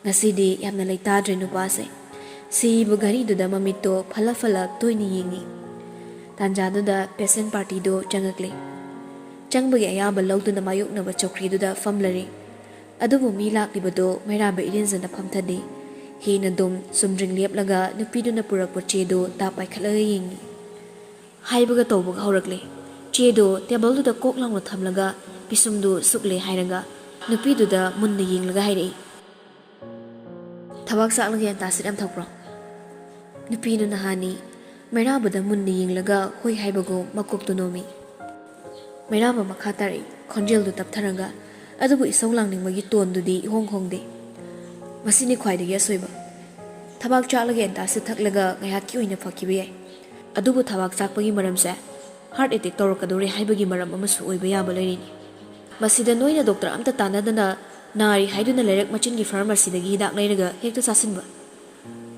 ꯉꯁꯤꯗꯤ ꯌꯥꯝꯅ ꯂꯩꯇꯥꯗ꯭ꯔꯦ ꯅꯨꯄꯥꯁꯦ꯫ ꯁꯤꯕ ꯘꯔꯤꯗꯨꯗ ꯃꯃꯤꯠꯇꯣ ꯐꯂꯞ ꯐꯂꯞ ꯇꯣꯏꯅ ꯌꯦꯡꯉꯤ꯫ ꯇꯥꯟꯖꯥꯗꯨꯗ ꯄꯦꯁꯦꯟ ꯄꯥꯔꯇꯤꯗꯣ ꯆꯪꯉꯛꯂꯦ꯫ ꯆꯪꯕꯒꯤ ꯑꯌꯥꯕ ꯂꯧꯗꯨꯅ ꯃꯥꯌꯣꯛꯅꯕ ꯆꯧꯀ꯭ꯔꯤꯗꯨꯗ ꯐꯝꯂꯔꯦ꯫ ꯑꯗꯨꯕꯨ ꯃꯤ ꯂꯥꯛꯂꯤꯕꯗꯣ ꯃꯩꯔꯥꯕ ꯏꯔꯦꯟꯖꯅ ꯐꯝꯊꯗꯦ꯫ ꯍꯦꯟꯅ ꯑꯗꯨꯝ ꯆꯨꯝꯗ꯭ꯔꯤꯡ ꯂꯦꯞꯂꯒ ꯅꯨꯄꯤꯗꯨꯅ ꯄꯨꯔꯛꯄ ꯆꯦꯗꯣ ꯇꯥ ꯄꯥꯏꯈꯠꯂꯒ ꯌꯦꯡꯉꯤ꯫ ꯍꯥꯏꯕꯒ ꯇꯧꯕꯒ ꯍꯧꯔꯛꯂꯦ꯫ ꯆꯦꯗꯣ ꯇꯦꯕꯜꯗꯨꯗ ꯀꯣꯛ ꯂꯥꯎꯅ ꯊꯝꯂꯒ ꯄꯤꯁꯨꯝꯗꯨ ꯁꯨꯛꯂꯦ ꯍꯥꯏꯔꯒ ꯅꯨꯄꯤꯗꯨꯗ ꯃꯨꯟꯅ ꯌꯦꯡꯂꯒ ꯍꯥꯏꯔꯛꯏ, "ꯊꯕꯥꯛ ꯆꯥꯛꯂꯒ ꯑꯦꯟꯇꯥꯁꯤꯠ ꯌꯥꯝ ꯊꯛꯄ꯭ꯔꯣ?" ꯅꯨꯄꯤꯗꯨꯅ ꯍꯥꯅꯤ꯫ ꯃꯩꯔꯥꯕꯗ ꯃꯨꯟꯅ ꯌꯦꯡꯂꯒ ꯍꯣꯏ ꯍꯥꯏꯕꯒꯨꯝ ꯃꯀꯣꯛꯇꯨ ꯅꯣꯝꯃꯤ꯫ ꯃꯩꯔꯥꯕ ꯃꯈꯥ ꯇꯥꯔꯛꯏ, ꯈꯣꯟꯖꯦꯜꯗꯨ ꯇꯞꯊꯔꯒ, ꯑꯗꯨꯕꯨ ꯏꯁꯧ ꯂꯥꯡꯅꯤꯡꯕꯒꯤ ꯇꯣꯟꯗꯨꯗꯤ ꯏꯍꯣꯡ ꯍꯣꯡꯗꯦ꯫ "ꯃꯁꯤꯅꯤ ꯈ꯭ꯋꯥꯏꯗꯒꯤ ꯑꯁꯣꯏꯕ꯫ ꯊꯕꯥꯛ ꯆꯥꯛꯂꯒ ꯑꯦꯟꯇꯥꯁꯤꯠ ꯊꯛꯂꯒ ꯉꯥꯏꯍꯥꯛꯀꯤ ꯑꯣꯏꯅ ꯐꯈꯤꯕ ꯌꯥꯏ꯫ ꯑꯗꯨꯕꯨ ꯊꯕꯥꯛ ꯆꯥꯛꯄꯒꯤ ꯃꯔꯝꯁꯦ ꯍꯥꯔꯠ ꯑꯦꯇꯦꯛ ꯇꯧꯔꯛꯀꯗꯧꯔꯦ ꯍꯥꯏꯕꯒꯤ ꯃꯔꯝ ꯑꯃꯁꯨ ꯑꯣꯏꯕ ꯌꯥꯕ ꯂꯩꯔꯤꯅꯤ꯫ ꯃꯁꯤꯗ ꯅꯣꯏꯅ ꯗꯣꯛꯇꯔ ꯑꯝꯇ ꯇꯥꯟꯅꯗꯅ ꯅꯥꯔꯤ ꯍꯥꯏꯗꯨꯅ ꯂꯩꯔꯛ ꯃꯆꯤꯟꯒꯤ ꯐꯥꯔꯃꯥꯁꯤꯗꯒꯤ ꯍꯤꯗꯥꯛ ꯂꯩꯔꯒ ꯍꯦꯛꯇ ꯆꯥꯁꯤꯟꯕ꯫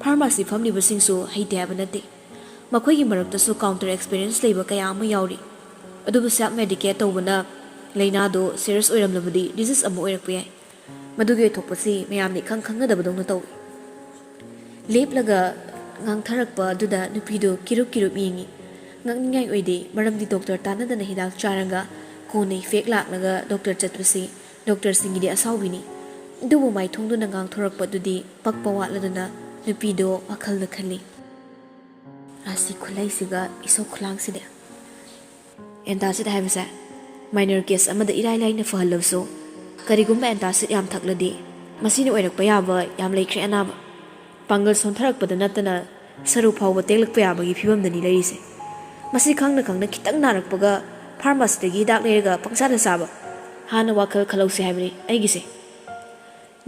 ꯐꯥꯔꯃꯥꯁꯤ ꯐꯝꯂꯤꯕꯁꯤꯡꯁꯨ ꯍꯩꯇꯦ ꯍꯥꯏꯕ ꯅꯠꯇꯦ꯫ ꯃꯈꯣꯏꯒꯤ ꯃꯔꯛꯇꯁꯨ ꯀꯥꯎꯟꯇꯔ ꯑꯦꯛꯁꯄꯤꯔꯤꯌꯦꯟꯁ ꯂꯩꯕ ꯀꯌꯥ ꯑꯃ ꯌꯥꯎꯔꯤ꯫ ꯑꯗꯨꯕꯨ ꯁꯦꯜꯐ ꯃꯦꯗꯤꯀꯦꯠ ꯇꯧꯕꯅ ꯂꯥꯏꯅꯥꯗꯣ ꯁꯤꯔꯤꯌꯁ ꯑꯣꯏꯔꯝꯂꯕꯗꯤ ꯗꯤꯖꯤꯁ ꯑꯃ ꯑꯣꯏꯔꯛꯄ ꯌꯥꯏ꯫ ꯃꯗꯨꯒꯤ ꯑꯣꯏꯊꯣꯛꯄꯁꯤ ꯃꯌꯥꯝꯅ ꯏꯈꯪ ꯈꯪꯅꯗꯕꯗꯧꯅ ꯇꯧꯏ꯫" ꯂꯦꯞꯂꯒ ꯉꯥꯡꯊꯔꯛꯄ ꯑꯗꯨꯗ ꯅꯨꯄꯤꯗꯨ ꯀꯤꯔꯨꯞ ꯀꯤꯔꯨꯞ ꯌꯦꯡꯏ꯫ ꯉꯛꯅꯤꯡꯉꯥꯏ ꯑꯣꯏꯗꯦ, ꯃꯔꯝꯗꯤ ꯗꯣꯛꯇꯔ ꯇꯥꯟꯅꯗꯅ ꯍꯤꯗꯥꯛ ꯆꯥꯔꯒ ꯀꯣꯟꯅ ꯏꯐꯦꯛ ꯂꯥꯛꯂꯒ ꯗꯣꯛꯇꯔ ꯆꯠꯄꯁꯤ ꯗꯣꯛꯇꯔꯁꯤꯡꯒꯤꯗꯤ ꯑꯁꯥꯎꯕꯤꯅꯤ꯫ ꯑꯗꯨꯕꯨ ꯃꯥꯏꯊꯣꯡꯗꯨꯅ ꯉꯥꯡꯊꯣꯔꯛꯄ ꯑꯗꯨꯗꯤ ꯄꯛꯄ ꯋꯥꯠꯂꯗꯨꯅ ꯅꯨꯄꯤꯗꯣ ꯋꯥꯈꯜꯗ ꯈꯜꯂꯤ, "ꯔꯥꯁꯤ ꯈꯨꯂꯩꯁꯤꯒ ꯏꯁꯧ ꯈꯨꯂꯥꯡꯁꯤꯗꯤ꯫ ꯑꯦꯟꯇꯥꯁꯤꯠ ꯍꯥꯏꯕꯁꯦ ꯃꯥꯏꯅꯔ ꯀꯦꯁ ꯑꯃꯗ ꯏꯔꯥꯏ ꯂꯥꯏꯅ ꯐꯍꯜꯂꯕꯁꯨ, ꯀꯔꯤꯒꯨꯝꯕ ꯑꯦꯟꯇꯥꯁꯤꯠ ꯌꯥꯝ ꯊꯛꯂꯗꯤ ꯃꯁꯤꯅ ꯑꯣꯏꯔꯛꯄ ꯌꯥꯕ ꯌꯥꯝ ꯂꯩꯈ꯭ꯔꯦ ꯑꯅꯥꯕ꯫ ꯄꯥꯡꯒꯜ ꯁꯣꯟꯊꯔꯛꯄꯗ ꯅꯠꯇꯅ ꯁꯔꯨ ꯐꯥꯎꯕ ꯇꯦꯛꯂꯛꯄ ꯌꯥꯕꯒꯤ ꯐꯤꯕꯝꯗꯅꯤ ꯂꯩꯔꯤꯁꯦ꯫ ꯃꯁꯤ ꯈꯪꯅ ꯈꯪꯅ ꯈꯤꯇꯪ ꯅꯥꯔꯛꯄꯒ ꯐꯥꯔꯃꯥꯁꯤꯗꯒꯤ ꯍꯤꯗꯥꯛ ꯂꯩꯔꯒ ꯄꯪꯆꯥꯗ ꯆꯥꯕ꯫ ꯍꯥꯟꯅ ꯋꯥꯈꯜ ꯈꯜꯍꯧꯁꯤ ꯍꯥꯏꯕꯅꯤ ꯑꯩꯒꯤꯁꯦ꯫"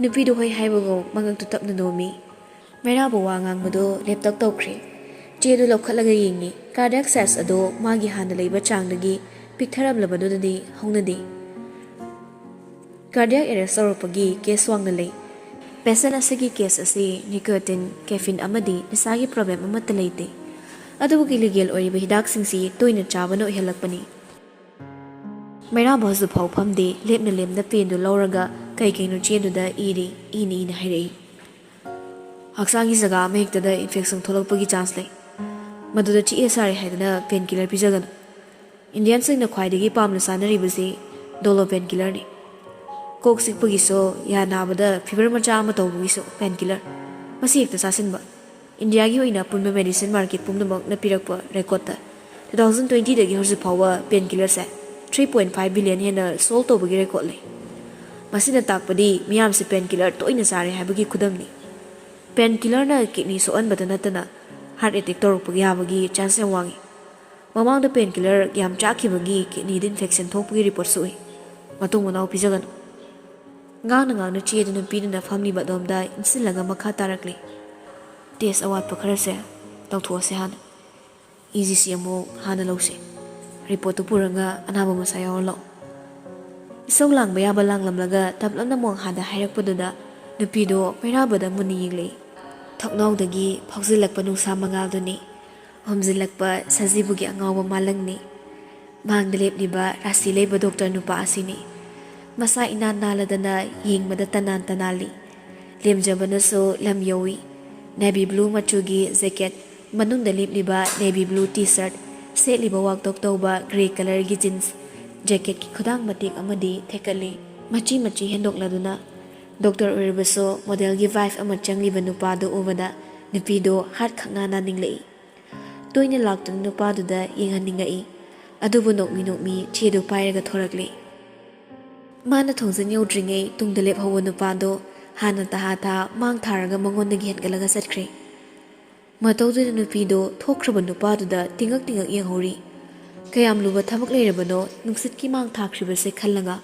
ꯅꯨꯄꯤꯗꯨ ꯍꯣꯏ ꯍꯥꯏꯕꯒꯨꯝ ꯃꯉꯛꯇꯨ ꯇꯞꯅ ꯅꯣꯝꯃꯤ꯫ ꯃꯩꯔꯥꯕꯨ ꯋꯥ ꯉꯥꯡꯕꯗꯨ ꯂꯦꯞꯇꯛ ꯇꯧꯈ꯭ꯔꯦ꯫ ꯆꯦ ꯑꯗꯨ ꯂꯧꯈꯠꯂꯒ ꯌꯦꯡꯉꯤ꯫ Cardiac size ꯑꯗꯨ ꯃꯥꯒꯤ ꯍꯥꯟꯅ ꯂꯩꯕ ꯆꯥꯡꯗꯒꯤ ꯄꯤꯛꯊꯔꯝꯂꯕꯗꯨꯗꯗꯤ ꯍꯧꯅꯗꯦ꯫ Cardiac arrest ꯇꯧꯔꯛꯄꯒꯤ case ꯋꯥꯡꯅ ꯂꯩ꯫ Patient ꯑꯁꯤꯒꯤ case ꯑꯁꯤ nicotine, caffeine ꯑꯃꯗꯤ ꯅꯤꯁꯥꯒꯤ problem ꯑꯃꯠꯇ ꯂꯩꯇꯦ꯫ ꯑꯗꯨꯕꯨ illegal ꯑꯣꯏꯔꯤꯕ ꯍꯤꯗꯥꯛꯁꯤꯡꯁꯤ ꯇꯣꯏꯅ ꯆꯥꯕꯅ ꯑꯣꯏꯍꯜꯂꯛꯄꯅꯤ꯫ ꯃꯩꯔꯥꯕ ꯍꯧꯖꯤꯛꯐꯥꯎ ꯐꯝꯗꯦ, ꯂꯦꯞꯅ ꯂꯦꯞꯅ pen ꯗꯨ ꯂꯧꯔꯒ ꯀꯩ ꯀꯩꯅꯣ ꯆꯦꯗꯨꯗ ꯏꯔꯤ, ꯏꯅ ꯏꯅ ꯍꯥꯏꯔꯛꯏ꯫ ꯍꯛꯆꯥꯡꯒꯤ ꯖꯒꯥ ꯑꯃꯍꯦꯛꯇꯗ infection ꯊꯣꯛꯂꯛꯄꯒꯤ chance ꯂꯩ꯫ ꯃꯗꯨꯗ ꯆꯤꯛꯑꯦ ꯁꯥꯔꯦ ꯍꯥꯏꯗꯅ pain killer ꯄꯤꯖꯒꯅꯨ꯫ Indian ꯁꯤꯡꯅ ꯈ꯭ꯋꯥꯏꯗꯒꯤ ꯄꯥꯝꯅ ꯆꯥꯅꯔꯤꯕꯁꯤ Dolo pain killer ꯅꯤ꯫ ꯀꯣꯛ ꯆꯤꯛꯄꯒꯤꯁꯨ, ꯌꯥ ꯅꯥꯕꯗ, fever ꯃꯆꯥ ꯑꯃ ꯇꯧꯕꯒꯤꯁꯨ pain killer꯫ ꯃꯁꯤ ꯍꯦꯛꯇ ꯆꯥꯁꯤꯟꯕ꯫ ꯏꯟꯗꯤꯌꯥꯒꯤ ꯑꯣꯏꯅ ꯑꯄꯨꯟꯕ medicine market ꯄꯨꯝꯅꯃꯛꯅ ꯄꯤꯔꯛꯄ record ꯇ two thousand twenty ꯗꯒꯤ ꯍꯧꯖꯤꯛ ꯐꯥꯎꯕ pain killer ꯁꯦ three point five billion ꯍꯦꯟꯅ sold ꯇꯧꯕꯒꯤ record ꯂꯩ꯫ ꯃꯁꯤꯅ ꯇꯥꯛꯄꯗꯤ ꯃꯤꯌꯥꯝꯁꯦ pain killer ꯇꯣꯏꯅ ꯆꯥꯔꯦ ꯍꯥꯏꯕꯒꯤ ꯈꯨꯗꯝꯅꯤ꯫ Pain killer ꯅ kidney ꯁꯣꯛꯍꯟꯕꯇ ꯅꯠꯇꯅ heart attack ꯇꯧꯔꯛꯄ ꯌꯥꯕꯒꯤ chance ꯌꯥꯝ ꯋꯥꯡꯏ꯫ ꯃꯃꯥꯡꯗ pain killer ꯌꯥꯝ ꯆꯥꯈꯤꯕꯒꯤ kidney ꯗ infection ꯊꯣꯛꯄꯒꯤ report ꯁꯨ ꯎꯏ꯫ ꯃꯇꯨꯡ ꯃꯅꯥꯎ ꯄꯤꯖꯒꯅꯨ꯫ ꯉꯥꯡꯅ ꯉꯥꯡꯅ ꯆꯦꯗꯨ ꯅꯨꯄꯤꯗꯨꯅ ꯐꯝꯂꯤꯕ ꯑꯗꯣꯝꯗ ꯏꯟꯁꯤꯜꯂꯒ ꯃꯈꯥ ꯇꯥꯔꯛꯂꯤ꯫ Test ꯑꯋꯥꯠꯄ ꯈꯔꯁꯦ ꯇꯧꯊꯣꯛꯑꯁꯦ ꯍꯥꯟꯅ꯫ E G C ꯑꯃꯨꯛ ꯍꯥꯟꯅ ꯂꯧꯁꯤ꯫ Report ꯇꯨ ꯄꯨꯔꯒ ꯑꯅꯥꯕ ꯃꯁꯥ ꯌꯥꯎꯍꯜꯂꯛꯑꯣ꯫ ꯏꯁꯧ ꯂꯥꯡꯕ ꯌꯥꯕ ꯂꯥꯡꯂꯝꯂꯒ ꯇꯞꯂꯞꯅ ꯃꯣꯡꯍꯥꯗ ꯍꯥꯏꯔꯛꯄꯗꯨꯗ ꯅꯨꯄꯤꯗꯣ ꯃꯩꯔꯥꯕꯗ ꯃꯨꯟꯅ ꯌꯦꯡꯂꯛꯏ꯫ ꯊꯣꯡꯅꯥꯎꯗꯒꯤ ꯐꯥꯎꯖꯤꯜꯂꯛꯄ ꯅꯨꯡꯁꯥ ꯃꯉꯥꯜꯗꯨꯅꯤ꯫ ꯍꯨꯝꯖꯤꯜꯂꯛꯄ ꯁꯖꯤꯕꯨꯒꯤ ꯑꯉꯥꯎꯕ ꯃꯥꯂꯪꯅꯤ꯫ ꯃꯥꯡꯗ ꯂꯦꯞꯂꯤꯕ ꯔꯥꯁꯤ ꯂꯩꯕ doctor ꯅꯨꯄꯥ ꯑꯁꯤꯅꯤ꯫ ꯃꯁꯥ ꯏꯅꯥꯟ ꯅꯥꯜꯂꯗꯅ ꯌꯦꯡꯕꯗ ꯇꯅꯥꯟ ꯇꯅꯥꯜꯂꯤ꯫ ꯂꯦꯝꯖꯕꯅꯁꯨ ꯂꯝ ꯌꯧꯏ꯫ Navy blue ꯃꯆꯨꯒꯤ jacket, ꯃꯅꯨꯡꯗ ꯂꯤꯠꯂꯤꯕ navy blue T-shirt, ꯁꯦꯠꯂꯤꯕ ꯋꯥꯛꯇꯣꯛ ꯇꯧꯕ grey colour ꯒꯤ jeans, jacket ꯀꯤ ꯈꯨꯗꯥꯡ ꯃꯇꯦꯛ ꯑꯃꯗꯤ ꯊꯦꯛꯀꯠꯂꯤ꯫ ꯃꯆꯤ ꯃꯆꯤ ꯍꯦꯟꯗꯣꯛꯂꯗꯨꯅ꯫ Doctor ꯑꯣꯏꯔꯕꯁꯨ model ꯒꯤ vibe ꯑꯃ ꯆꯪꯂꯤꯕ ꯅꯨꯄꯥꯗꯨ ꯎꯕꯗ ꯅꯨꯄꯤꯗꯣ heart ꯈꯪꯅꯥ ꯅꯥꯅꯤꯡꯂꯛꯏ꯫ ꯇꯣꯏꯅ ꯂꯥꯛꯇꯨꯅ ꯅꯨꯄꯥꯗꯨꯗ ꯌꯦꯡꯍꯟꯅꯤꯡꯉꯛꯏ꯫ ꯑꯗꯨꯕꯨ ꯅꯣꯛꯃꯤ ꯅꯣꯛꯃꯤ ꯆꯦꯗꯨ ꯄꯥꯏꯔꯒ ꯊꯣꯔꯛꯂꯤ꯫ ꯃꯥꯅ ꯊꯣꯡꯖꯤꯟ ꯌꯧꯗ꯭ꯔꯤꯉꯩ ꯇꯨꯡꯗ ꯂꯦꯞꯍꯧꯕ ꯅꯨꯄꯥꯗꯣ ꯍꯥꯟꯅ ꯇꯍꯥ ꯇꯍꯥ ꯃꯥꯡ ꯊꯥꯔꯒ ꯃꯉꯣꯟꯗꯒꯤ ꯍꯦꯟꯒꯠꯂꯒ ꯆꯠꯈ꯭ꯔꯦ꯫ ꯃꯇꯧꯗꯨꯗ ꯅꯨꯄꯤꯗꯣ ꯊꯣꯛꯈ꯭ꯔꯕ ꯅꯨꯄꯥꯗꯨꯗ ꯇꯤꯡꯉꯛ ꯇꯤꯡꯉꯛ ꯌꯦꯡꯍꯧꯔꯤ꯫ ꯀꯌꯥꯝ ꯂꯨꯕ ꯊꯕꯛ ꯂꯩꯔꯕꯅꯣ ꯅꯨꯡꯁꯤꯠꯀꯤ ꯃꯥꯡ ꯊꯥꯈ꯭ꯔꯤꯕꯁꯦ ꯈꯜꯂꯒ꯫